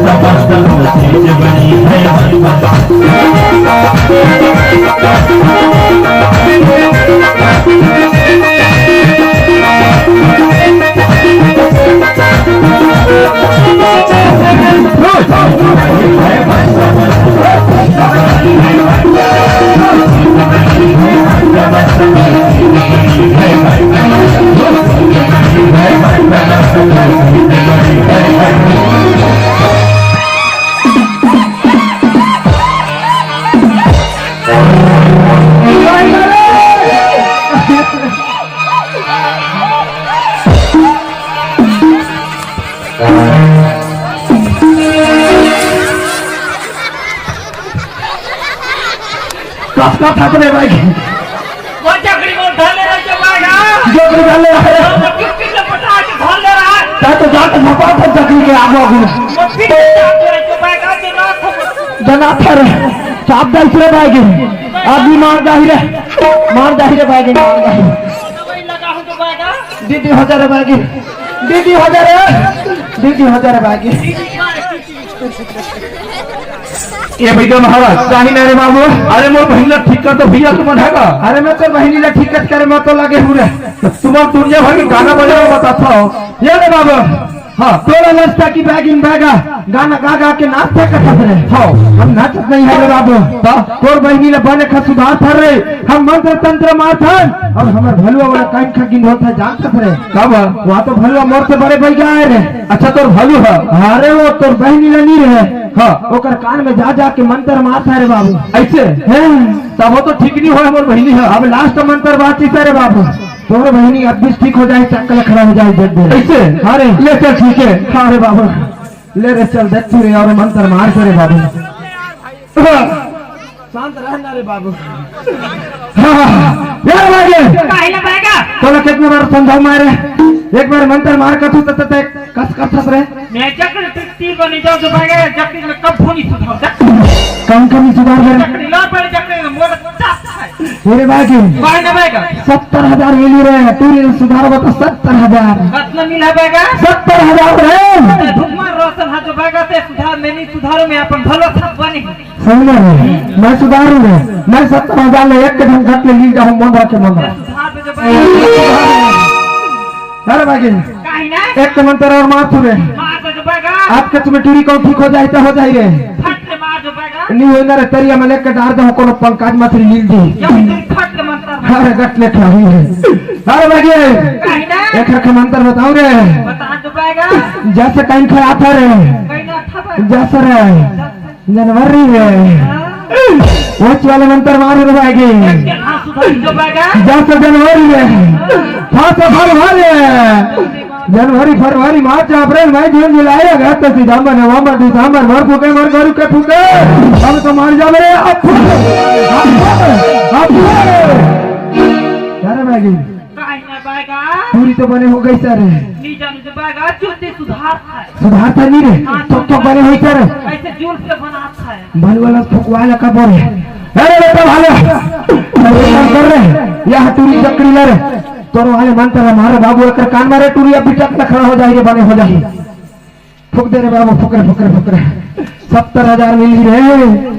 मस्त, तीज बड़ी है मस्त मस्त। कस का था रे भाई? वो जकड़ी को धर ले रहा है, भाई, हाँ। जकड़ी धर ले रहा है। वो किस किस ने पटा के धर ले रहा है? ता तो जाके झपा था जकड़ी के आगू आगू। वो फिर से जाके रहे, भाई, हाँ, जो ना था। जना था रे। चाप दे इस रे भाई के। आदमी मार जाही रे। मार जाही रे भाई के, मार जाही। दवाई लगा हो तो भाई, हाँ। दीदी हो जा रे भाई के। दीदी हो जा रे। दीदी हो जा रे भाई के। ए भैया महाराज, काहे ना रे बाबू? अरे मोर बहिनी ला ठीक कर तो भैया तुम मन है का? अरे मैं तो बहिनी ला ठीक कर, मैं तो लगे हूँ रे। तुम्हार दुनिया भर के गाना बजाना बताता हूँ। ये रे बाबू, हाँ। तोला लसता कि बैगिन बैगा गाना गा गा के नाचत कथस रे। हाँ। हम नाचत नहीं हन रे बाबू। हाँ। तोर बहिनी ला बने खा सुधारथन रे। हम मंत्र तंत्र मारथन अउ हमर भलुवा वाला काइन खा गिन होत हे जानथस रे। का बा? वो तो भलुवा मोर से बड़े बइगा हे रे। अच्छा, तोर भलू हे? अरे वो तोर बहिनी ला नी रे। हाँ। ओकर कान में जा जा के मंत्र मारथस रे बाबू। अइसे? हैं। तब वो तो ठीक नहीं होय हमर बहिनी हे। अब last मंत्र बाँचिस रे बाबू। तोर बहिनी अब भी ठीक हो जाही, चक्कर खड़ा हो जाही, देख दे। अइसे? हाँ रे। ले चल, ठीक हे। हाँ रे बाबू, ले रे चल, देख तू रे, अउ मंत्र मारथस रे बाबू। शांत रह ना रे बाबू। हाँ, हाँ, हाँ। यार भाई, काहे ला बैगा? तोला कितना बार समझाऊं मैं रे? एक बार मंत्र मार कथूं त, त, त कस कथस रे। मैं जकड़ी ती बनी जाओ जो बैगा, जकड़ी में कब फोनी सुधार, जकड़ी। कौन कमी सुधार रे? जकड़ी ला पड़े, जकड़ी में मोर चाप है। मेरे भाई की बाहर ना बैगा। सत्तर हजार मिली रे, टूरी सुधार बता, सत्तर हजार। कितना मिला बैगा? सत्तर हजार रे। अरे धुकमा रोशन हा जो बैगा ते सुधार, मैं नहीं सुधारो, मैं अपन भलो सब बनी। समझे रे? मैं सुधारू रे। मैं सत्तर हजार ले एक के ढंग घट ले ली जाऊं, मन रखे मन रखे। सुधार दे जो बैगा। अरे भाई, काहे ना? एक के मंत्र अउ मार तू रे। मार दे जो बैगा। आपके तुम्हें टूरी कौन ठीक हो जाए तो हो जाए रे। फट ले मार जो बैगा। नहीं होई ना रे, तरिया में लेके डार दे, कोनो पंकज मथरी लील दी। जब तू फट ले मंत्र। अरे गट ले खाई है। अरे भाई, काहे ना? एक रखे मंत्र बताओ रे। बता जो बैगा। जैसे काइन खा आता रे। काहे ना था बैगा? जैसे रे। जनवरी रे। हाँ। वच वाले मंत्र मार रे भाई की। हाँ, सुधार जो बैगा। जैसे जनवरी रे। हाँ, तो फरवरी रे। जनवरी, फरवरी, मार्च, अप्रैल, मई, जून, जुलाई, अगस्त, सितंबर, नवंबर, दिसंबर, मोर फूके, मोर गोरू के फूके। अब तो मार जावे रे, अब फूके। अब फूके, अब फूके। अरे भाई की। काहे ना बैगा? टूरी तो बने हो गइस रे। नी जानू जो बैगा, चुत्ती सुधारथस। सुधारथस नी रे, हाँ, तो, तो बने होइस रे। अइसे जुल्फ के बनाथस। भलुवा ला फुकवा ला का बोले। अरे बेटा भालो, अरे काम कर रे, यह टूरी जकड़ी ला रे। तोर वाले मंत्र मारे बाबू, एकर कान मारे, टूरी अब भी टक खड़ा हो जाही रे, बने हो जाही। फूक दे रे बाबू, फूक रे, फूक रे, फूक रे। सत्तर हजार मिली रे।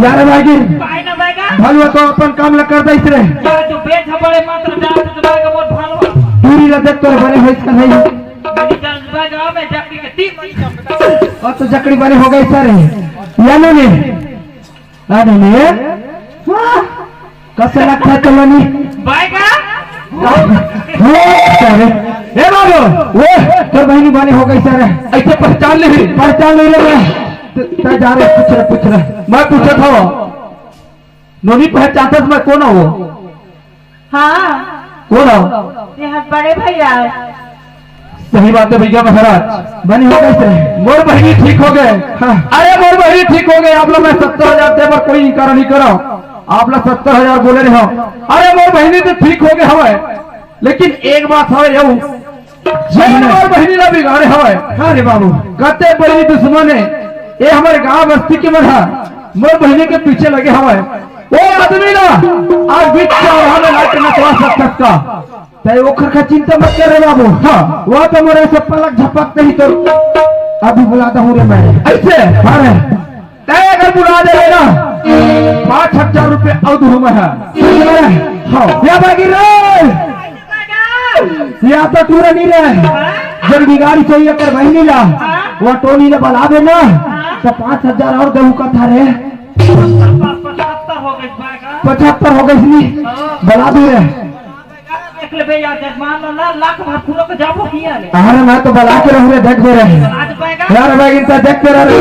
यार भाई, पाए ना बैगा। भलुवा तो अपन काम ला कर दइस रे। जा तो बेच बड़े मात्र जा तो बैगा मोर भलुवा। टूरी ला देख तोर बने होइस का नहीं। मेरी जान बैगा, मैं जाके के तीन महीने का। अब तो जकड़ी बने हो गइस रे। या नहीं? आ नहीं? वाह। कसे लगथस तोला नी? बैगा। हो, अरे। ए बाबू, वो तोर बहिनी बने हो गइस रे। अइसे पहचान ली? पहचान ली रे मैं। त-, तैं जा रे, पूछ रे, पूछ रे। मैं पूछत हंव। नोनी पहचानथस मैं कोन हंव? हाँ। कोन हंव? ये हर बड़े भैया हे। सही बात हे भैया महाराज। बने हो गइस रे? मोर बहिनी ठीक हो गे। हाँ। अरे मोर बहिनी ठीक हो गे, आप ला मैं सत्तर हजार दे बर कोई इनकार नहीं करंव। आप ला सत्तर हजार बोले रहेंव। अरे मोर बहिनी तो ठीक हो गे हवय, लेकिन एक बात हवय यहू, जेन मोर बहिनी ला बिगाड़े हवय। हाँ रे बाबू। कते बड़ी दुश्मन हे ये हमर गांव बस्ती के मन ह, मोर बहिनी के पीछे लगे हवय। वो आदमी ला आज बीच चौराहा में लाके नचवा सकथस का? तैं ओखर का चिंता मत कर रे बाबू। हाँ। वो तो मोर से पलक झपकते ही तो अभी बुलाता हूँ रे मैं। अइसे? हाँ रे। तैं अगर बुला दे ना, पाँच हजार रुपये अउ दूहूं मैं। हाँ। या बागी रे। या तो टूरा नी रे। जेन बिगाड़िस हे एकर बहिनी ला, वो टोली ला बला दे ना, त पाँच हजार अउ देहूं कथस रे। पचहत्तर हो गइस नी। बला दे रे। देख लेबे यार, जजमान ला ना, लाख भर पूरा को जाबो किया ले। अरे मैं तो बला के रहूं रे, देख दे रहे। आज बैगा। यार, मैं इनका देख के रह रहे।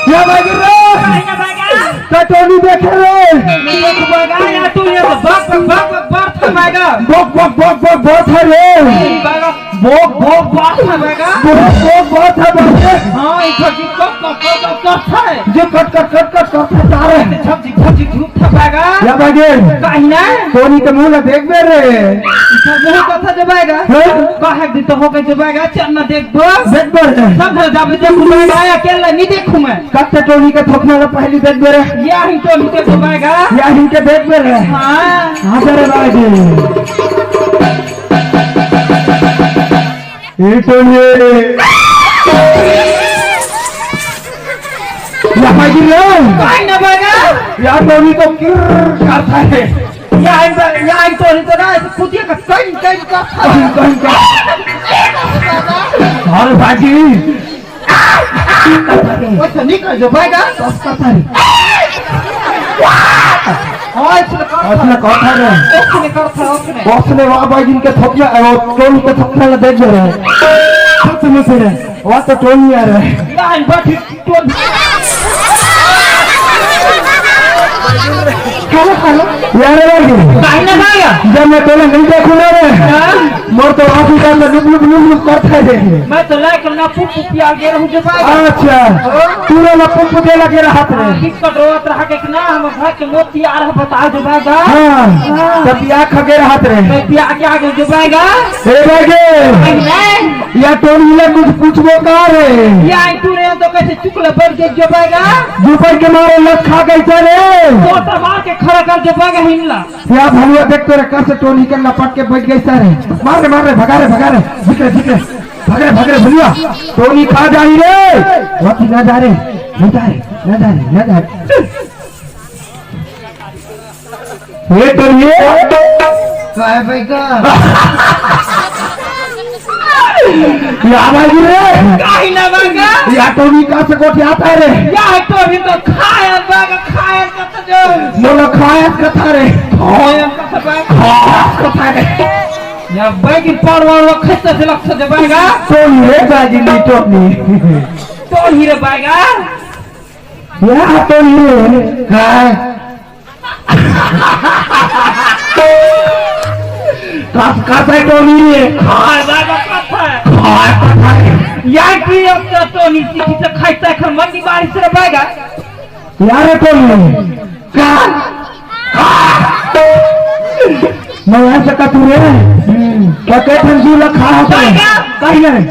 या भाई रे, का टोनी देखे रे? देख बगा, या तू ये तो बक, बक, बक, बक, बक, बक, बक। बक, बक, बक, बक, बक है रे। बगा। बोक, बोक, बात है बगा। बोक, बोक, बात है बगा। हाँ, ई तो जी कट, कट, कट, कट, कट है। जी कट, कट, कट, कट, कट है तारे। झप, झप, झप, झप, झप, बगा। या बगे। कहीं ना। टोनी के मुंह ला देख बे रे। ई तो मुंह कथा जबाएगा। हैं? काहे दिन तो हो गए जबाएगा, चल ना देख बस। देख बे रे। सब घर जाबे देखूं मैं, अकेला नहीं देखूं मैं। कत्ते टोनी के थोपना ला पहली देख बे रे। या ही टोनी के जबाएगा। या ही के देख बे रे। हाँ। हाँ, बे रे भाई। ए टोनी। या भाई रे। भाई ना बगा। या टोनी तो किर करता है। या, या टोनी तो ना, कुतिया का कहीं, कहीं का। कहीं, कहीं का। अरे भाई। ओए, तो निकल जो, भाई का। बस का था रे। ओए, इसने कहा था। इसने कहा था रे। उसने कहा था, उसने। उसने वाह भाई जिनके थपना, वो टोनी के थपना ला देख रहे हैं। सच में से रे। वाह तो टोनी आ रहा है। ना, बस टोनी। Hello, hello. यार रे भाई। काहे ना भाई? जब मैं तोला नहीं देखूं ना रे। हाँ? मोर तो आँखी का तो लुक लुक लुक लुक करता है। मैं तो लाइक ना पुप पुप पिया गे रहूं जो भाई। अच्छा, तू ना पुप पुप दे लगे रहत रे। किस पर रोत रहा के ना, हम घर के मोती आ रहा, बता दे भाई। हाँ, हाँ। तो पिया खा के रहत रे। मैं पिया के आगे जो भाई। ए भाई गे। भाई नहीं। या टोनी ले कुछ पूछबो का रे? या तू रे तो कैसे चुकले बैठ के जो भाई। जुपट के मारे लत खा गई रे। तो मार के खड़ा कर जो भाई हिमला। या भलुआ देख तोरे कस टोनी के लपट के बैठ गई सारे। मार रे, मार रे, भगा रे, भगा रे। भीतरे, भीतरे। भग रे, भग रे, भलुआ। टोनी खा जाई रे। वती ना जा रे। ना जा रे, ना जा रे, ना जा रे। ये टोनी। काय भाई का? या भाई रे। काहे ना भाई का? या टोनी का से गोठियाता रे। या टोनी तो खाया भाई का, खाया मोला खायत कथा रे। खायत कथा रे। या बैगी परवार ला खैता से लक्ष्य दे बैगा। टोनी रे बैगी नी टोनी। टोनी रे बैगा। या टोनी रे। काय? कस, कस है टोनी रे? खाय बैगा कथा है। खाय कथा है। या की अब तो टोनी सी की तो खैता है खर मंडी बारिश रे बैगा। यार टोनी। का? मैं ऐसे का तू रे? हम्म। तो के ठन जीव ला खा होता है। कहीं नहीं।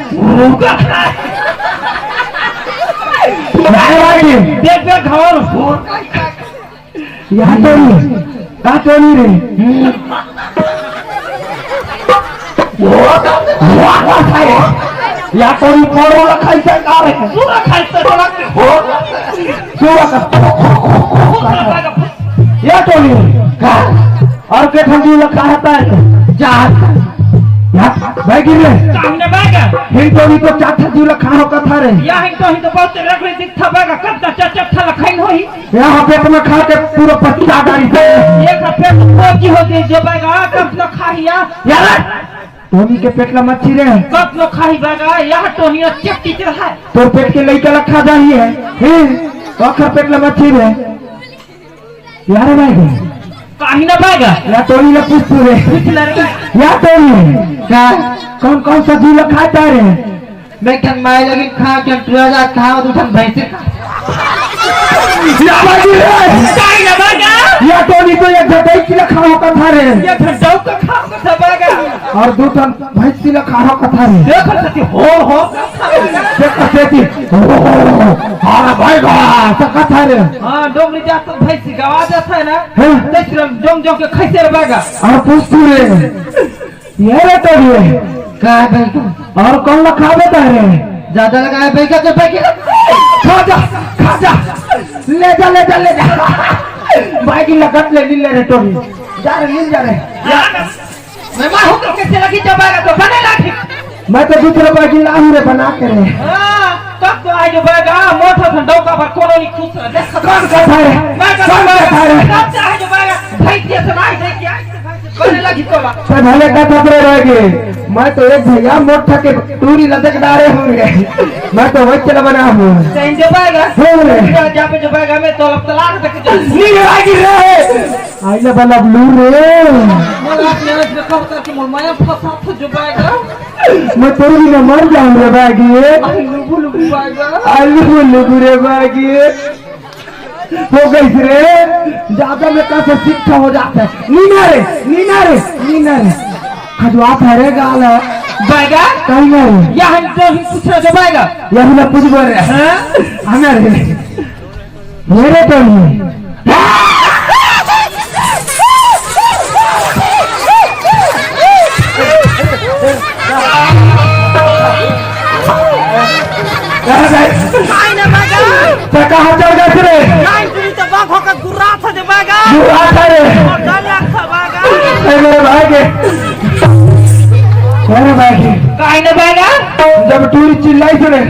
यार भाई। देख, देख, घर। यहाँ टोनी। का टोनी रे? हम्म। या टोनी पड़ो ला खाई से का रे? पूरा खाई से का रे? हो। पूरा का। या टोनी का? और के ठंडी ला खाता है? जा। या, भाई गिर ले। सामने बैठ। हिंटोनी तो चार ठंडी ला खाओ का था रे। या हिंटो, हिंटो बहुत रख ले दिखता बैगा, कब तक चट चट था लखाइन होई? यहाँ पे अपना खा के पूरा पत्ता डाली थे। ये खा पे तो की हो गई जो बैगा, कब तक खा हिया? यार, टोनी के पेट ला मच्छी रे। कब लो खाई बागा, यहाँ टोनी चेक टीचर है। तोर पेट के लइका ला खा जाही है। हैं? तो आखर पेट ला मच्छी रे। यार भाई। काहे ना बागा? या टोनी ला पूछ तू रे। पूछ ले रे। या टोनी। का? कौन कौन सा जीव ला खाता रे? मैं ठन माय लगिन खा, ठन टुरा जा खा, दू ठन भैंसे खा। या बाजी रे। काहे ना बागा? या टोनी तो एक झटई किला खाओ का था रे। ये झटऊ का खाओ का था बागा। अउ दू ठन भैंसी ला खाहूं कथा रे। देख कति हो हो। देख कति हो हो हो। हां भाई बा, त कथा रे। हां, डोंगरी जात तो भैंसी गवा जात हे ना। हां। देख रम जोंग जोंग के खइसे रे बैगा। अउ पूछ तू रे। ये रे तो ये। का है भाई? अउ कौन ला खाबे त रे? ज्यादा लगाए बैगा के बैगा। खा जा, खा जा। ले जा, ले जा, ले जा। भाई की लगत ले, ले रे टोरी। जा रे, मिल जा रे। जा। मैं मार हूं तो कैसे लगी जब आएगा तो बने लाठी। मैं तो दूसरे बार की लाहू रे बना के रे। हां, तब तो आज बैगा, मोटा सा डौका पर कोनो नहीं खुश रह। देख कौन कथा रे? मैं कथा कौन कथा रे? तब से आज बैगा, भाई के सुनाई दे क्या? बने लगी तो बात। तो भले कथा रे रह गए। मैं तो एक भैया मोटा के टूरी लटक डारे हूं रे। मैं तो वही चला बना हूं। कहीं जब आएगा? हो रे। जा पे जब आएगा, मैं तो अब तलाक देख के नहीं आएगी रे। आइला बलब लू रे। मोर आप मेहनत में कब तक मोर माया फंसा था जो बैगा। मैं तोर बिना मर जाऊं रे बागी। आई लुबु लुबु बैगा। आई लुबु लुबु रे बागी। हो गई रे। ज्यादा में का से शिक्षा हो जाता है। नीना रे, नीना रे, नीना रे। खजवा था रे गाल। बैगा? कहीं ना रे। यह हम तो ही पूछ रहे जो बैगा। यही ना पूछ बोल रहे। हां? आना रे। मेरे तो नहीं। काय ना बैगा? तो कहाँ चल गए रे? काय तुम तो बाप होकर गुर्रा था जो बैगा। गुर्रा था रे। और डर लगता बैगा। ए मेरे भाई के। मेरे भाई के। काय ना बैगा? जब टूरी चिल्लाई सुने,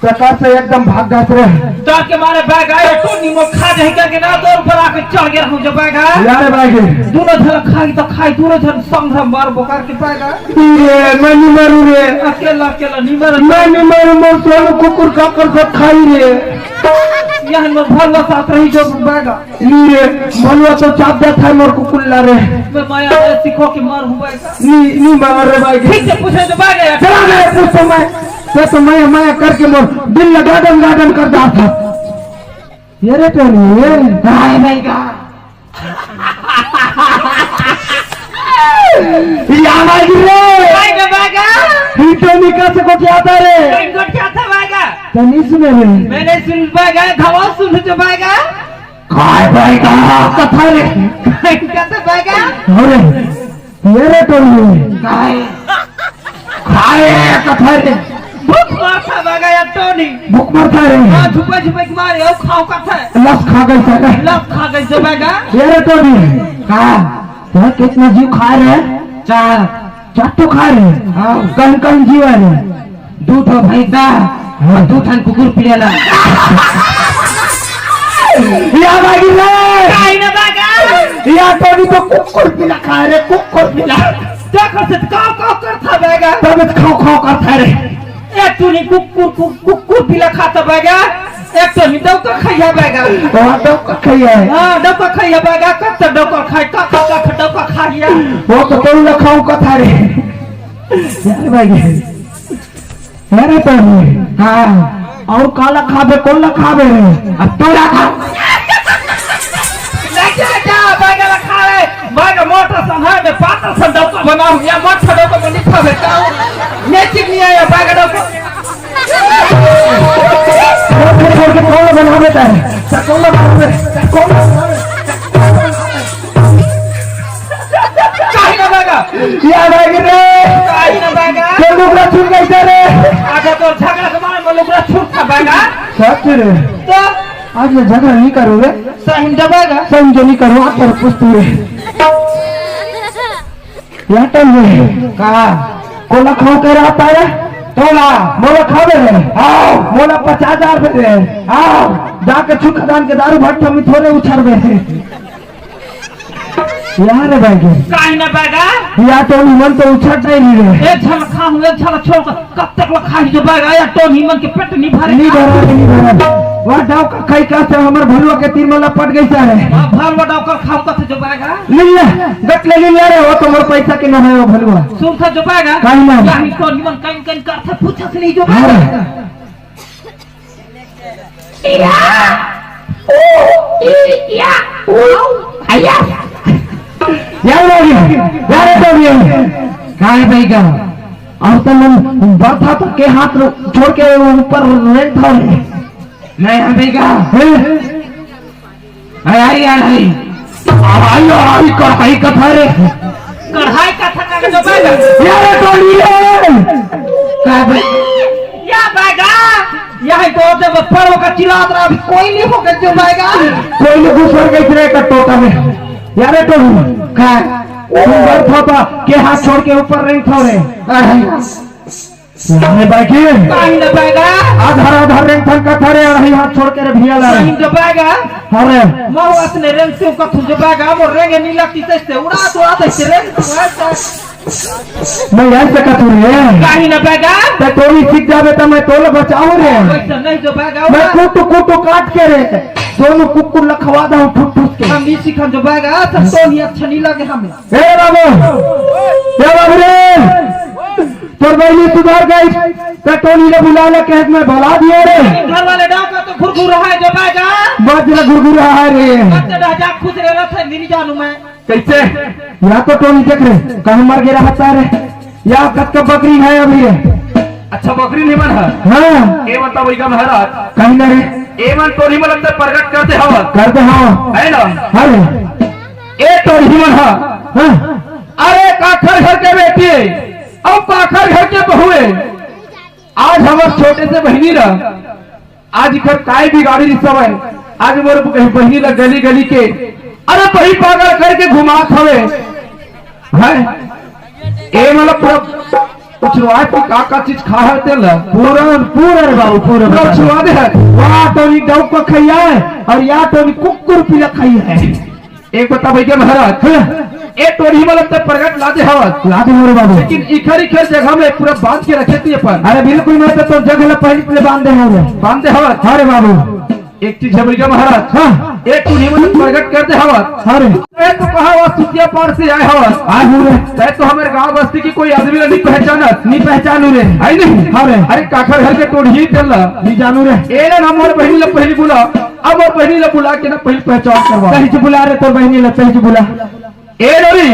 प्रकाश से एकदम भाग जात रे। डर के मारे बैगा, अरे टोनी मो खा जाही करके ना, तोर ऊपर आके चढ़ गया हूं जो बैगा। यारे बैगा। दोनों झन खाई तो खाई, दोनों झन संग हम मार बोकार के बैगा। ये, मैं नहीं मरू रे। अकेला, अकेला नहीं मरू। मैं नहीं मरू, मैं सोनू कुकुर काकर सब खाई रे। यह मैं भलवा साथ रही जो बैगा। नी रे, मलवा तो चाप देत हे मोर कुकुर ला रे। मैं माया रे सिखो के मार हूं बैगा। नी, नी मार रे बैगा। ठीक से पूछे तो बैगा यार। चला रे, पूछ तो मैं। ते तो माया, माया करके मोर दिल ला गार्डन, गार्डन कर देत हे। ये रे तो नी, ये। हाय बैगा। या बैगा रे। हाय बैगा। ही तो निकाल से को क्या था रे? कहीं को क्या था बैगा? तो नहीं सुने रे। मैंने सुन बैगा, खवा सुन जो बैगा। काय बैगा? कथा रे। काय कथा बैगा? अरे, ये रे टोनी। काय? काय कथा रे? भूख मारता बैगा या टोनी। भूख मारता रे। हां, छुपे छुपे के मारे, ओ खाओ कथा। लस खा गई साला। लस खा गई जो बैगा। ये रे टोनी। का? तो कितना जीव खा रे? चार। चार तो खा रे। हां। कौन कौन जीव हे रे? दू ठो भैंसा अउ दू ठन कुकुर पिला। या बागी रे। काय ना बैगा? या तो भी तो कुकुर पिला खा रे, कुकुर पिला। देखो से काव काव करता बैगा। तब खाओ खाओ करता रे। ए तू नहीं कुकुर कु-, कुकुर पिला खाता बैगा। एक तो नहीं डौका खइया बैगा। वो डौका खइया है। हां, डौका खइया बैगा, कब तक डौका खाए, का, का, का, डौका खा लिया। वो तो तोड़ ला खाऊं कथा रे। यार बैगा। अरे प्रभु। हां। अउ काला खाबे, कोन ला खाबे रे? अब तोला खा। लेके जा, बैगा ला खा रे। बैगा मोटा सन हे, मैं पातर सन डौका बनाऊं। या मोटा डौका बनी खाबे, ताऊ। ये चिकनी हे, या बैगा डौका। छोड़ के, छोड़ के कोन ला बनाबे तारे? त कोन ला बनाबे? त कोन ला बनाबे? काय ना बैगा? या बैगा रे। काय ना बैगा? तो लुगरा छूट गई रे। आगे तो झगड़ा के मारे में लुगरा छूट था बैगा। सच रे। तो? आज मैं झगड़ा नहीं करूँ रे। सही में बैगा। सही में नहीं करूँ, आप पर पूछ तू रे। या टाइम रे। का? कोला खाओ कह रहा था रे? तोला। मोला खाबे रे। हां। मोला पचास हजार दे रे। हां। जाके छुखदान के दारू भट्ठा में थोड़े उछारबे रे। यार रे बैगा। काय ना बैगा? या तो निमन तो उछट नहीं रे। एक झन खाहूं, एक झन छोड़ कर, कब तक ला खाही जो बैगा? या तो निमन के पेट नहीं भरे। नहीं भरा, नहीं भरा। वह डौका खाई का से हमर भलुआ के तीर में लपट गई सारे। हां, भलुआ डौका खाओ का से जो बैगा। लीला, गट ले लीला रे, वो तो मोर पैसा के ना है वो भलुआ। सुन था जो बैगा। काय ना? या ही तो निमन कहीं कहीं कर था, पूछा से नहीं जो बैगा। हां। या, ऊ, ई, या, ऊ, आ, या। यार बागी, यार बागी। आए भाई का। अब तो मन बरथा तो के हाथ छोड़ के ऊपर रेंगथव रे। मैं यहाँ भाई का। हैं? अरे आई यार आई। आई आई कढ़ाई कथा रे। कढ़ाई कथा का जो बैगा। यार टोली रे। का बे? या बैगा। यही तो जब पड़ो का चिल्लात रहा, अभी कोयली होके जो बैगा। कोयली घुसर गई रे का टोटा में। यार टोली। का? तुम बरथा तो के हाथ छोड़ के ऊपर रेंगथव रे। अरे। अरे बैगी। काहे न बैगा? आधार आधार रेंगथन कथा रे, अरे हाथ छोड़ के रे भिया ला। काहे न बैगा? अरे। महुआ से रेंग से कथू जो बैगा, मोर रेंगे नी लगती से उड़ा तो आते से रेंग तू ऐसा। मैं ऐसे कथू रे। काहे न बैगा? ते टोली सीख जावे तो मैं तोले बचाऊं रे। ऐसा नहीं जो बैगा। मैं कुटु कुटु काट के रे, दोनों कुकुर लखवा दूं ठुस ठुस के। हम नहीं सीखन जो बैगा, सब तो नहीं अच्छा नहीं लगे हमें। ए बाबू, ए बाबू रे, तोर बहिनी सुधर गई, त टोली ले बुला ले, कहे मैं बुला दिया रे। घर वाले डांव का तो घुरघुर रहा है जो बैगा। मत रे घुरघुर रहा है रे। मत डह जा, खुश रह रहा था, नहीं जानू मैं। कैसे? या तो टोली देख रे, कहीं मर गया रहता रे। या कतका बकरी है अभी रे। अच्छा, बकरी नहीं मन है? हाँ। ए बता बैगा महाराज। कहीं ना रे। ए मन टोली में लगता प्रकट कर दे हवा। कर दे हवा। है ना? हाँ रे। ए टोली मन हा। हाँ। अरे काखर घर के बेटी है, अब काखर घर के बहू है। आज हमर छोटे से बहिनी ला, आज इकर काय बिगाड़ी रिसव है। आज मोर बहिनी ला गली गली के, अरे बही पागल करके घुमात हवे। हैं? ए मतलब पूरा कुछ आज की का का चीज खा है तेल? पूरा, पूरा रे बाबू, पूरा, पूरा पूरा। छुआ दे है। वाह, तो ये डौक को खाई है और या तो ये कुकुर पीला खाई है। एक बता भैया महाराज, हाँ। ए टोरी मतलब ते प्रगट ला दे हवस। ला दे मोरे बाबू। लेकिन इखर इखर जगह में पूरा बांध के रखे थे अपन। अरे बिल्कुल, मैं तो, तो जगह ला पहले, पहले बांध दे हवस। बांध दे हवस। अरे बाबू। एक चीज है भैया महाराज, हाँ। एक टोरी मतलब प्रगट कर दे हवस। अरे। मैं तो कहा हुआ सुतिया पार से आए हवस। आए हूँ रे। मैं तो हमारे गांव बस्ती की कोई आदमी ला नहीं पहचाना। नहीं पहचानू रे। आई नहीं? हाँ रे। अरे काखर घर के टोरी ही चल रहा। नहीं जानू रे। ए ना, ना मोर बहिनी ला पहली बुला। अब मोर बहिनी ला बुला के ना पहली पहचान करवा। सही से बुला रे, तोर बहिनी ला सही से बुला। ए डोरी,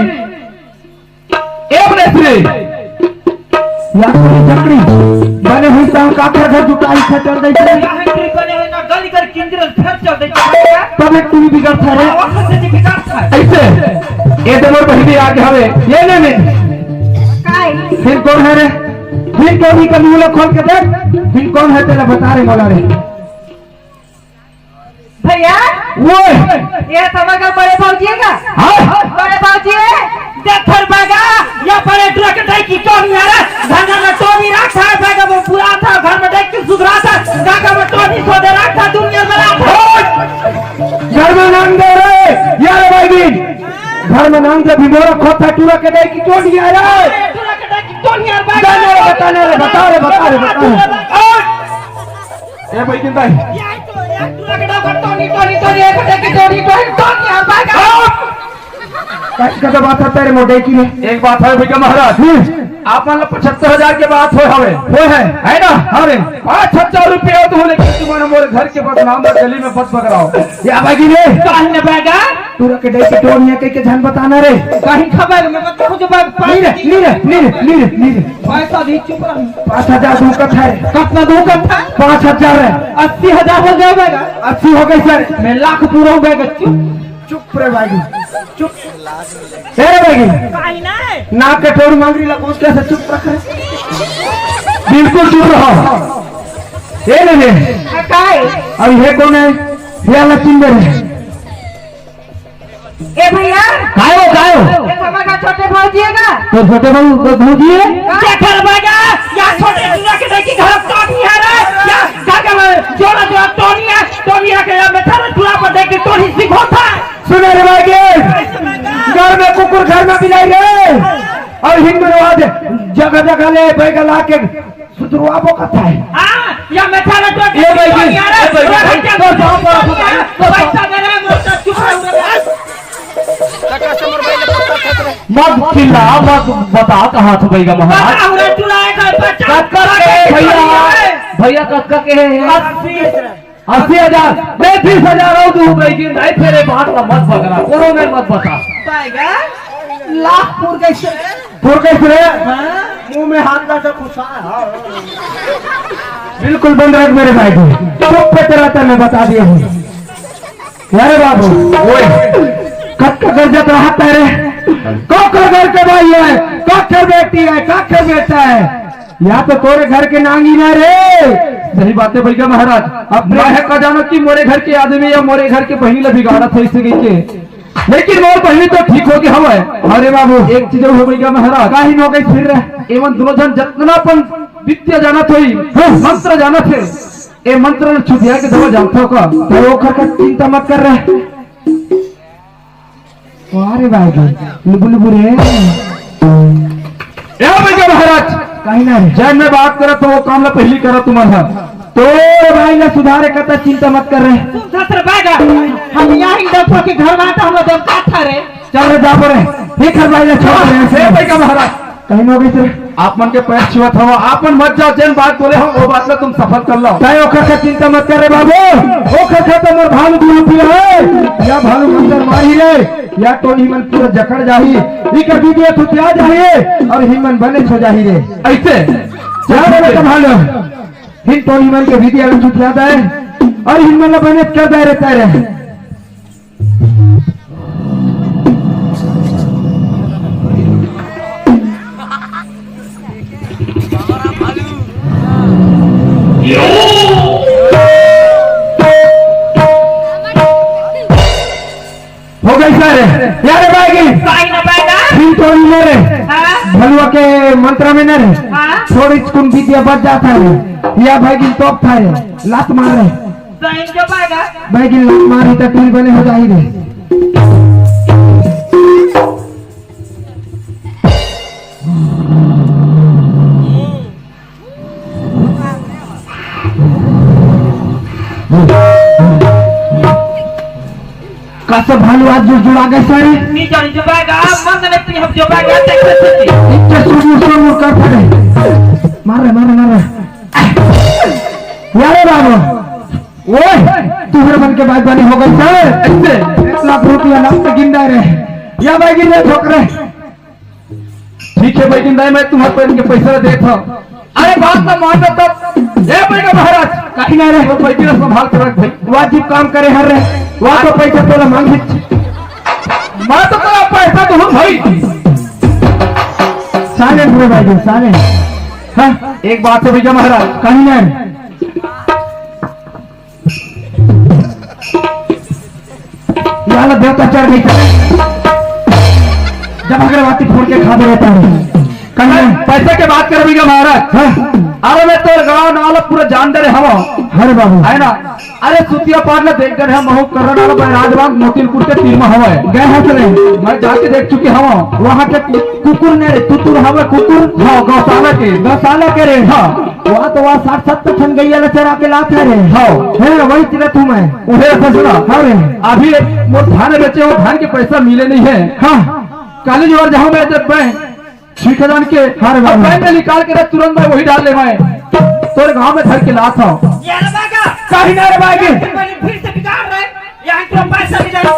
ए बने श्री। या कोई झकड़ी। बने हुई ता काखर घर जुटाई से चल गई। काहे कोई बने हुई ना गली कर किंजरल फेर चल गई। तब एक टोरी बिगड़ था रे। आवाज से जी बिगड़ था। ऐसे। ए तो मोर बहिनी आगे हवे। ये नहीं, नहीं। काय? फिर कौन है रे? फिर कौन ही कमी खोल के देख। फिर कौन है तेरा बता रे, बोला रे। भैया, वो ये समझ बड़े भौजी है का? हाँ। बड़े भौजी है, देख थोर बगा, या बड़े ट्रक टाई की टोनी आ रहा, घर में टोनी रखा है, बगा वो पूरा था, घर में देख के सुधरा था, काका में टोनी सो दे रखा था, दुनिया में रखा था। घर में नाम दे रे, यार भाई भी, घर में नाम दे भी मोरा खोता टूरा के दे की टोनी आ रहा है। टूरा के दे की टोनी आ रहा है। बता रे, बता रे, बता रे, बता रे। ए भाई किंदा है? टोनी, टोनी, टोनी, एक टोनी, टोनी, टोनी, टोनी, यार, भाई, का? कस का तो बात है तेरे मोटे की ने। एक बात है भैया महाराज, हम्म। आप मान लो पचहत्तर हजार के बात हो हवे। हो है। है ना? हाँ रे। पाँच हजार रुपये हो तो लेकिन तुम्हारे मोरे घर के बदनाम और गली में बद बगराओ। या भाई ने? काहे ने बैगा? तू रख दे के टोनिया के, के झन बताना रे। काहे खबर में बता जो बात नहीं रे, नहीं रे, नहीं रे, नहीं रे, नहीं रे। पैसा भी चुप रह। पाँच हजार दू कट्ठा है। कितना दू कट्ठा? पाँच हजार है। अस्सी हजार हो जाएगा। अस्सी हो गई सर। मैं लाख पूरा हो गएगा। चुप। चुप रे भाई, चुप। ए रे भाई, काहे ना? नाक के ठोर मांगरी ला पूछ के से चुप रख रे। बिल्कुल चुप रहो। ए रे रे। आ, काय? अब ये कौन है? ये वाला चिंदर है। ए भैया। काय हो, काय हो? ये समझ का छोटे भौजी है का? तो छोटे भाई, वो भौजी है? का? देखल बगा, या छोटे दूल्हा के देखी घर का भी है रे। या घर का में जोड़ा जोड़ा टोनी है, टोनी है के या में थारे दूल्हा पर देख के टोनी सीखो था। सुने रे भाई के, घर में कुकुर घर में बिलाई रे। और हिंदू रिवाज जगह जगह ले बैगला के सुधरवाबो कथा है। हाँ, या में थारे तो ये भाई के, यार, ये भाई के, भाई के, तो बाप, बाप, बाप, बाप। पैसा दे रहा है, मोटा चुप रहो रे। मत चिल्ला, मत बता कहाँ थे भैया महाराज। बता, उन्हें चुराए का बच्चा। कक्का के भैया, भैया कक्का के है? अस्सी। अस्सी हजार, मैं बीस हजार और दूँ भाई की, नहीं तेरे बात का मत पकड़ा, करो मैं मत बता। पाएगा? लाख पुर कैसे? तोर कइसे रे? हाँ? मुंह में हाथ डाल के घुसा है। हाँ। बिल्कुल बंद रख मेरे भाई को। चुप पे तेरा तन मैं बता दिया हूँ। अरे बाबू, ओए, कब का गरजत रहत हे रे? काखर घर के भाई हे, काखर बेटी हे, काखर बेटा हे। या तो तोरे घर के नांगी ना रे। सही बात हे भैया महाराज। अब मैं का जानत कि मोरे घर के आदमी या मोरे घर के बहिनी ला बिगाड़त हे अइसे कहिके। लेकिन मोर बहिनी तो ठीक होगे हवय। अरे बाबू। एक चीज हे भैया महाराज। काहिन हो गई फिर रे? एमन दूनों झन जतना अपन विद्या जानत होही, हाँ। मंत्र जानत हे, ए मंत्र ल छुटिया के दवा जानथव का? त ओखर का चिंता मत कर रे। वाह रे भाई, लुबु लुबु रे। ए भैया महाराज, काहिन रे? जब मैं बात करत हों, वो काम ला पहिली करा तुमन ह। तोर भाई ला सुधारे कता चिंता मत कर रे। सुन ससुर बागा, हम यहाँ ही डॉक्टर के घर में आता, हम लोग का था रे। चल रे, जा परे। हे घर भाई ला छोड़ रे। ए भैया महाराज, काहिन हो गई रे? आप मन के पैर छुअत हवं, आप मन मत जाव, जेन बात बोले हवं, वो बात ला तुम सफल कर लो। तय ओखर का चिंता मत कर रे बाबू, ओखर का तो मोर भालू दुहापी हे, या भालू मंतर मारी रे, या टोनी मन पूरा जकड़ जाही, इकर विद्या थुतिया जाही, अउ हिमन बने छो जाही रे। अइसे? जा रे बेटा भालू, हिन टोनी मन के विद्या ला थुतिया दे, अउ हिमन ला बने कर दे रे तेरे। हो गई सर, यार भाई की। काहे ना पाएगा? फिर तो नहीं रे। हाँ? भलुआ के मंत्र में ना रे। हाँ? थोड़ी कुन विद्या बच जाता है। या भाई की top था रे। लात मार रे। सही जो पाएगा। भाई की लात मार ही तो टूल बने हो जाही रे। कस भालू आज जुड़ जुड़ा गए सारे। नी जानी जो बैगा, मन ने पी हम जो बैगा, देख ले सच्ची। इच्छा सुरु सुरु कर पड़े। मार रे, मार रे, मार रे। यारे बाबू, ओए, तुहर मन के बात बनी हो गई सर। एक लाख रुपया नाम पे गिंदा रे। या भाई गिंदा ठोक रे। ठीक है भाई, नहीं, मैं तुम्हारे पैर के पैसा देत हूँ। अरे बात ना मान लो तब। ए भाई का महाराज, कहीं ना रे। वो पैसा संभाल के रख भाई। वाजिब काम करे हर रे। वहाँ तो पैसा तोला मांगी। मैं तो तेरा पैसा दूँ भाई। साले बुरे भाई, साले। हाँ, एक बात है भैया महाराज। कहीं ना रे। यार देवता चढ़ गई। जब अगरबत्ती फोड़ के खा दे रहता है। कहीं पैसे के बात कर भैया महाराज। हाँ। अरे मैं तो गांव नाला पूरा जान दे रहे हम। अरे बाबू। है ना? अरे सुतिया पार ने देख दे रहे हम, महू कर रहा राजबाग मोतिलपुर के तीन में हवा है। गए हैं चले। मैं जाके देख चुके हम। वहाँ के कु-, कुकुर ने, तुतुर हवे कुकुर। हाँ, गौशाला के। गौशाला के रे। हाँ। वहाँ तो वहाँ साठ सत्तर ठन गैया ला चरा के लात है रे। हाँ। है, वही चिरत हूँ मैं। उहे रखा सुना। हाँ रे। अभी एक मोर धान बेचे हो, धान के पैसा मिले नहीं है। हाँ। काली जोर जाऊँ मैं जब मैं ठीक है जान के। हाँ रे अब बाबा। बैंक में निकाल के रख, तुरंत मैं वही डाल ले मैं। तोरे गाँव में धर के लात हूँ। यार बागा। काहे ना रे बागे? फिर से बिगाड़ रहे। यहाँ तो पैसा नहीं देना।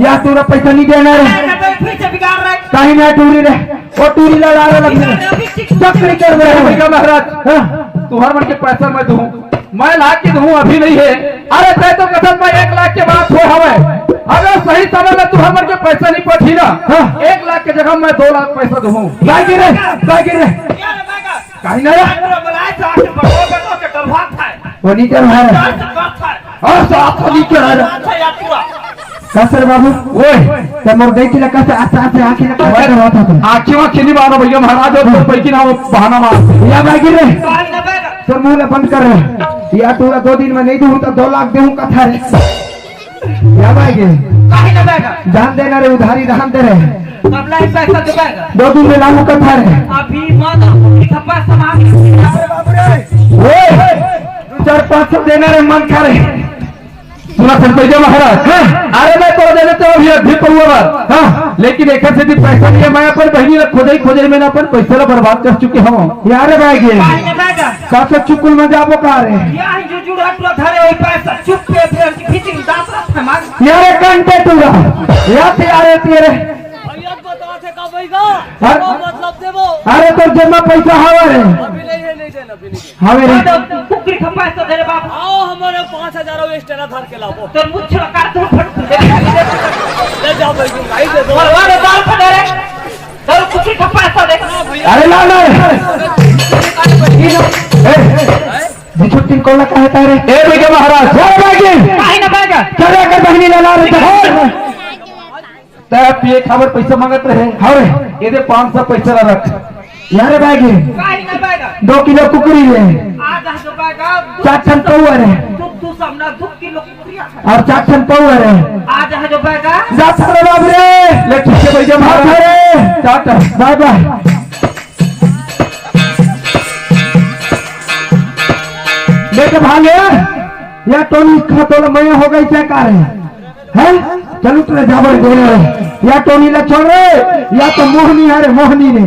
या तोरा पैसा नहीं देना रे। यहाँ तो फिर से बिगाड़ रहे। काहे ना टूरी रे? ओ टूरी ला ला ला लग। चक्री कर दे। भैया महाराज, हाँ। तुहर मन के पैसा मैं दूँ, मैं लाख के दूँ, अभी नहीं है। अरे तय तो कथन मैं एक लाख के बात हो हवे। अगर सही समय में तुहर मन के पैसा नहीं पठी ना, हाँ। एक लाख के जगह मैं दो लाख पैसा दूँ। बागे रे, बागे रे। काहे ना रे? वो नहीं कर रहा है। और साथ में नहीं कर रहा है। का सर बाबू? ओए। तो मोर गई थी लगा से आस्ते आस्ते आँखें लगा कर रहा था तू। आँखें वाँखें नहीं मारो भैया महाराज, और तो पैकी ना वो बहाना मार। या बागे रे। तो मुंह ले बंद कर रहे। या तोरा दो दिन में नहीं दूँ तो दो लाख देहूँ कथा रे। या बागे। काहे ना बागा? जान देना रे, उधारी रहन दे रे। कब लाई पैसा दे बागा? दो दिन में लाऊं कथा रे। अभी मत, अभी थप्पा समा। अरे बाबू रे। ओए, दो चार पाँच सौ देना रे, मन खा रे। सुना सरपंच महाराज, हाँ। अरे मैं तोरा देने तो अभी अभी पौवा बार, हाँ। लेकिन एक से भी पैसा नहीं है, मैं अपन बहिनी ला खोजई खोजई में ना अपन पैसा ला बर्बाद कर चुके हूँ। यार बागे। काहे ना बागा? का से चुकुल में जाबो का रे? या ही जो जुड़ा टूरा धरे वही पैसा चुप पे फिर की फिटिंग दांत रख मार। यारे कंटे टूरा। या ते यारे तेरे। भैया बता थे का भैया? हर वो मतलब दे अरे तोर जेब म पैसा हवे रे। अभी नहीं है, नहीं देना, अभी नहीं देना। हवे रे। हाँ, तो कुकरी खपास तो दे रे बाप। आओ, हमारे पाँच हजार हो, extra धर के लाओ। तो मुझ छुड़ा कर तू फट। ले जाओ भाई, तुम भाई दे दो। मार, मार, दारू फटा रे। दारू कुकरी खपास तो दे। अरे ला, ला। ए, बिच्छू तिनकोला का है तारे? ए, बेटा महाराज। अरे बागी। काहे ना बागा? चल, अगर बहिनी ला, ला रे, चल। तै पिए खाबर पैसा मांगत रहे। हाँ रे। ये दे पाँच सौ पैसा ला रख। यार बागी। काहे ना बागा? दो किलो कुकरी ले। आज आ जो बागा। चार ठन पौवा रे। तू, तू सामना दो किलो कुकरी आ। और चार ठन पौवा रे। आज आ जो बागा। जा सारे बाप रे। ले ठीक है भैया, मार हाँ रे। चार ठन। बाय बाय। बेटे भागे, या टोनी खा तोला मया हो गई क्या का रे? हैं? चलू तोला जाबर दे रे। या टोनी ला छोड़ रे, या तो मोहनी है रे, मोहनी रे।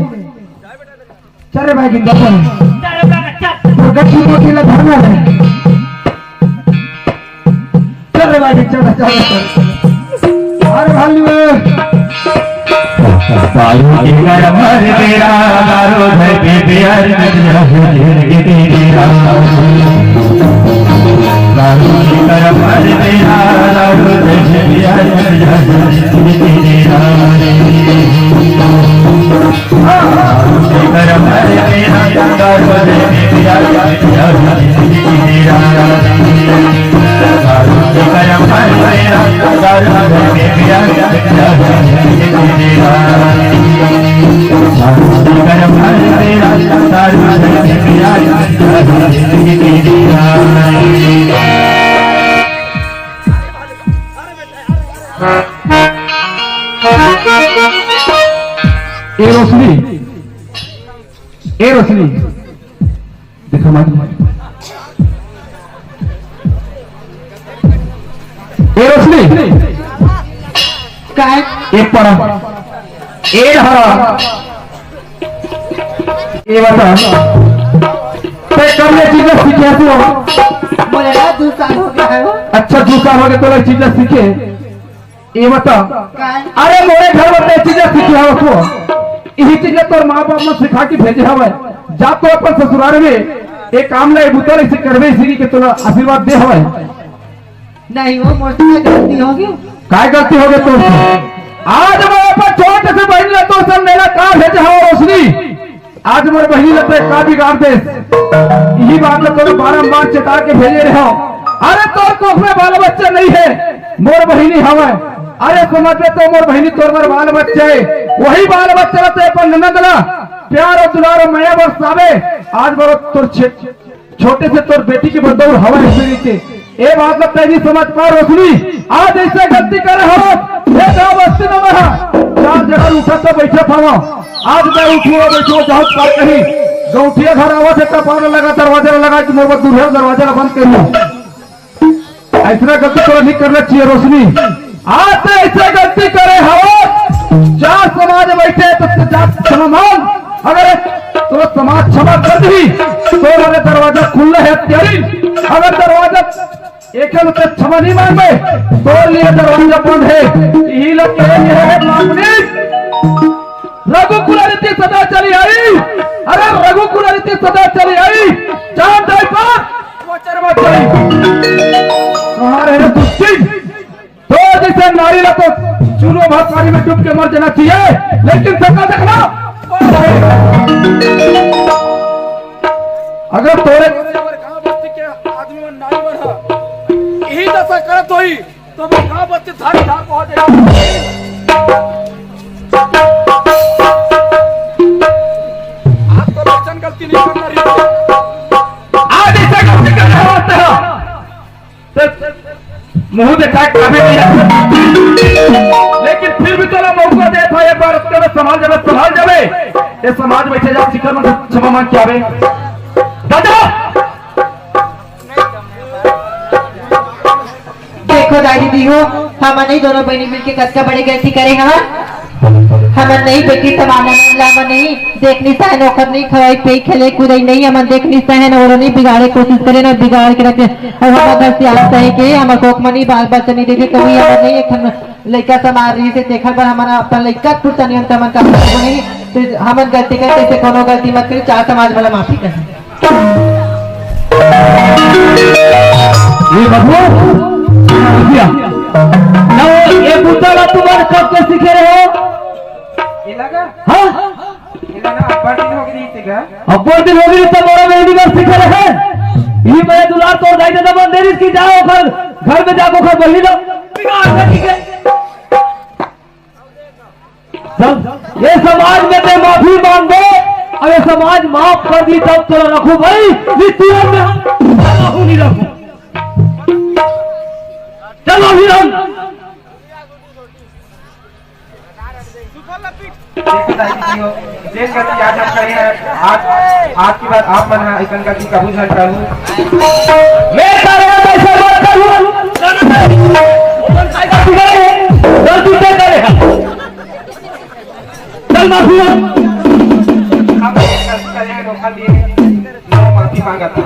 चल रे भाई, गिंदा चल। चल रे भाई, चल। तो गट्टी मोटी ला धरना है। चल रे भाई, चल, चल, चल। अरे भालू। दारू पी कर मर गया, दारू धर के पिया रे, जिंदगी तेरी रात। दारू पी कर मर गया, दारू धर के पिया रे, जिंदगी तेरी रात। ए रोशनी, ए रोशनी, देखा मार। ए रोशनी, काय? ए पढ़ा, ए हरा, ए बता, ते कब ले चीजें सीखे तू? बोले ना, दो साल हो गया है वो। अच्छा, दो साल हो गए तो ले चीजें सीखे। ये बता। काय? अरे मोरे घर में ते चीजें सीखे हो तू। यही चीजें तोर माँ बाप में सिखा के भेजे हवे। जा तो अपन ससुराल में एक काम ले बुता ले से करबे इसी के तोला आशीर्वाद दे हवे। नहीं, वो मोर से गलती हो गई। काय गलती हो गई तोर से? आज मैं अपन छोटे से बहन ला तोर से मेला का भेजे हवे रोशनी। आज मोर बहिनी ला तैं का बिगाड़ देस? यही बात ला तोला बारंबार चेता के भेजे रहे हँव। अरे तोर कोख में बाल बच्चा नहीं है, मोर बहिनी हवय। अरे समझ ले तो मोर बहिनी तोर बर बाल बच्चा है, वही बाल बच्चा ला तैं अपन ननद ला प्यार और दुलार और मया बरसावे। आज बर तोर छे-, छोटे से तोर बेटी के बदौर हवा है पीढ़ी के। ए बात ला तैं नहीं समझ पा रोशनी, आज ऐसे गलती करे हो, ये गाँव बस्ती में मैं चार जगह उठा तो बैठा था वहाँ। आज मैं उठूँ बैठूँ जाऊँ पार कहीं गौठिया घर आवा से पार लगा दरवाजा लगा कि मोर दूर है दरवाजा ला बंद करियो। ऐसा गलती तो नहीं करना चाहिए रोशनी। आज तो ऐसे गलती करे हो, जा समाज बैठे तो जा समाज, अगर तो समाज क्षमा कर दी तो अगर दरवाजा खुला है तेरी, अगर दरवाजा एक तो क्षमा नहीं मांगे, तोर लिए दरवाजा बंद है। यही लोग कह रहे हैं मामनी रघुकुल रीति सदा चली आई। अरे रघुकुल रीति सदा चली आई। चांद दाई पर गोचर में चली। कहाँ रहे दुष्टी? तो जैसे नारी ला तो चूल्हो भर पानी में डूब के मर जाना चाहिए, लेकिन सका देखना। अगर तोरे आदमी में नारी बना, यही दशा करत होई। तो मैं कहाँ बच्चे धार धार पहुँच गया। आज तो वचन गलती नहीं करना रही। आज ऐसा गलती करना होता है। तो मुंह देखा काफी नहीं है। लेकिन फिर भी तोला मौका दे था एक बार, अब तो संभाल जावे, संभाल जावे। ये समाज बैठे जा, शिखर में क्षमा मांग के आवे। दादा, देखो दाई दीदी हो, हमन नहीं दोनों बहिनी मिलके कतका बड़े गलती करे हवन। हमन नहीं बेटी समाना मन ला, हमन नहीं देखनी सहन ओकर नहीं खवाई पई खेले कूदई नहीं, हमन देखनी सहन और नहीं बिगाड़े कोशिश करे ना बिगाड़ के रखे। और हमर घर से आज सही के हमर कोख मनी बाल बच्चा नहीं देखे कभी हमन नहीं एक ठन लइका समार रही से देखा बर हमन अपन लइका पुरता नियम तमन का नहीं। हमन गलती करे, तइसे कोनो गलती मत करी, चार समाज वाला माफी कही। ये बबुआ, भैया, ना वो ये बुता ला तुमन कब के सीखे रहे हो? ये लगा? हाँ? ये लगा, अब्बड़ दिन हो गई थी का? अब्बड़ दिन हो गई तो मोरा मेहंदी बर सीखे रहे। ये मैं दुलार तोर दाई दादा मन देरिस कि जाओ घर, घर में जाको घर बल्ली लो। बिगाड़ कर ठीक है। सब ये समाज में ते माफी मांग दे, अगर समाज माफ कर दी तब तो रखू भाई, नहीं तुरंत में हम रखू नहीं रखू। चलो अभी हम देखो दाई जी हो, जेन गलती आज हम करे हैं, आज, आज के बाद आप मन ह अइसन गलती कभू झन करू। मैं करे हैं, तइसे मत करू। गलती करे हैं, गलती ते करे हैं। चल माफी मांग। हम जेन गलती करे हैं, धोखा दिए हैं, मैं माफी मांगत हूँ।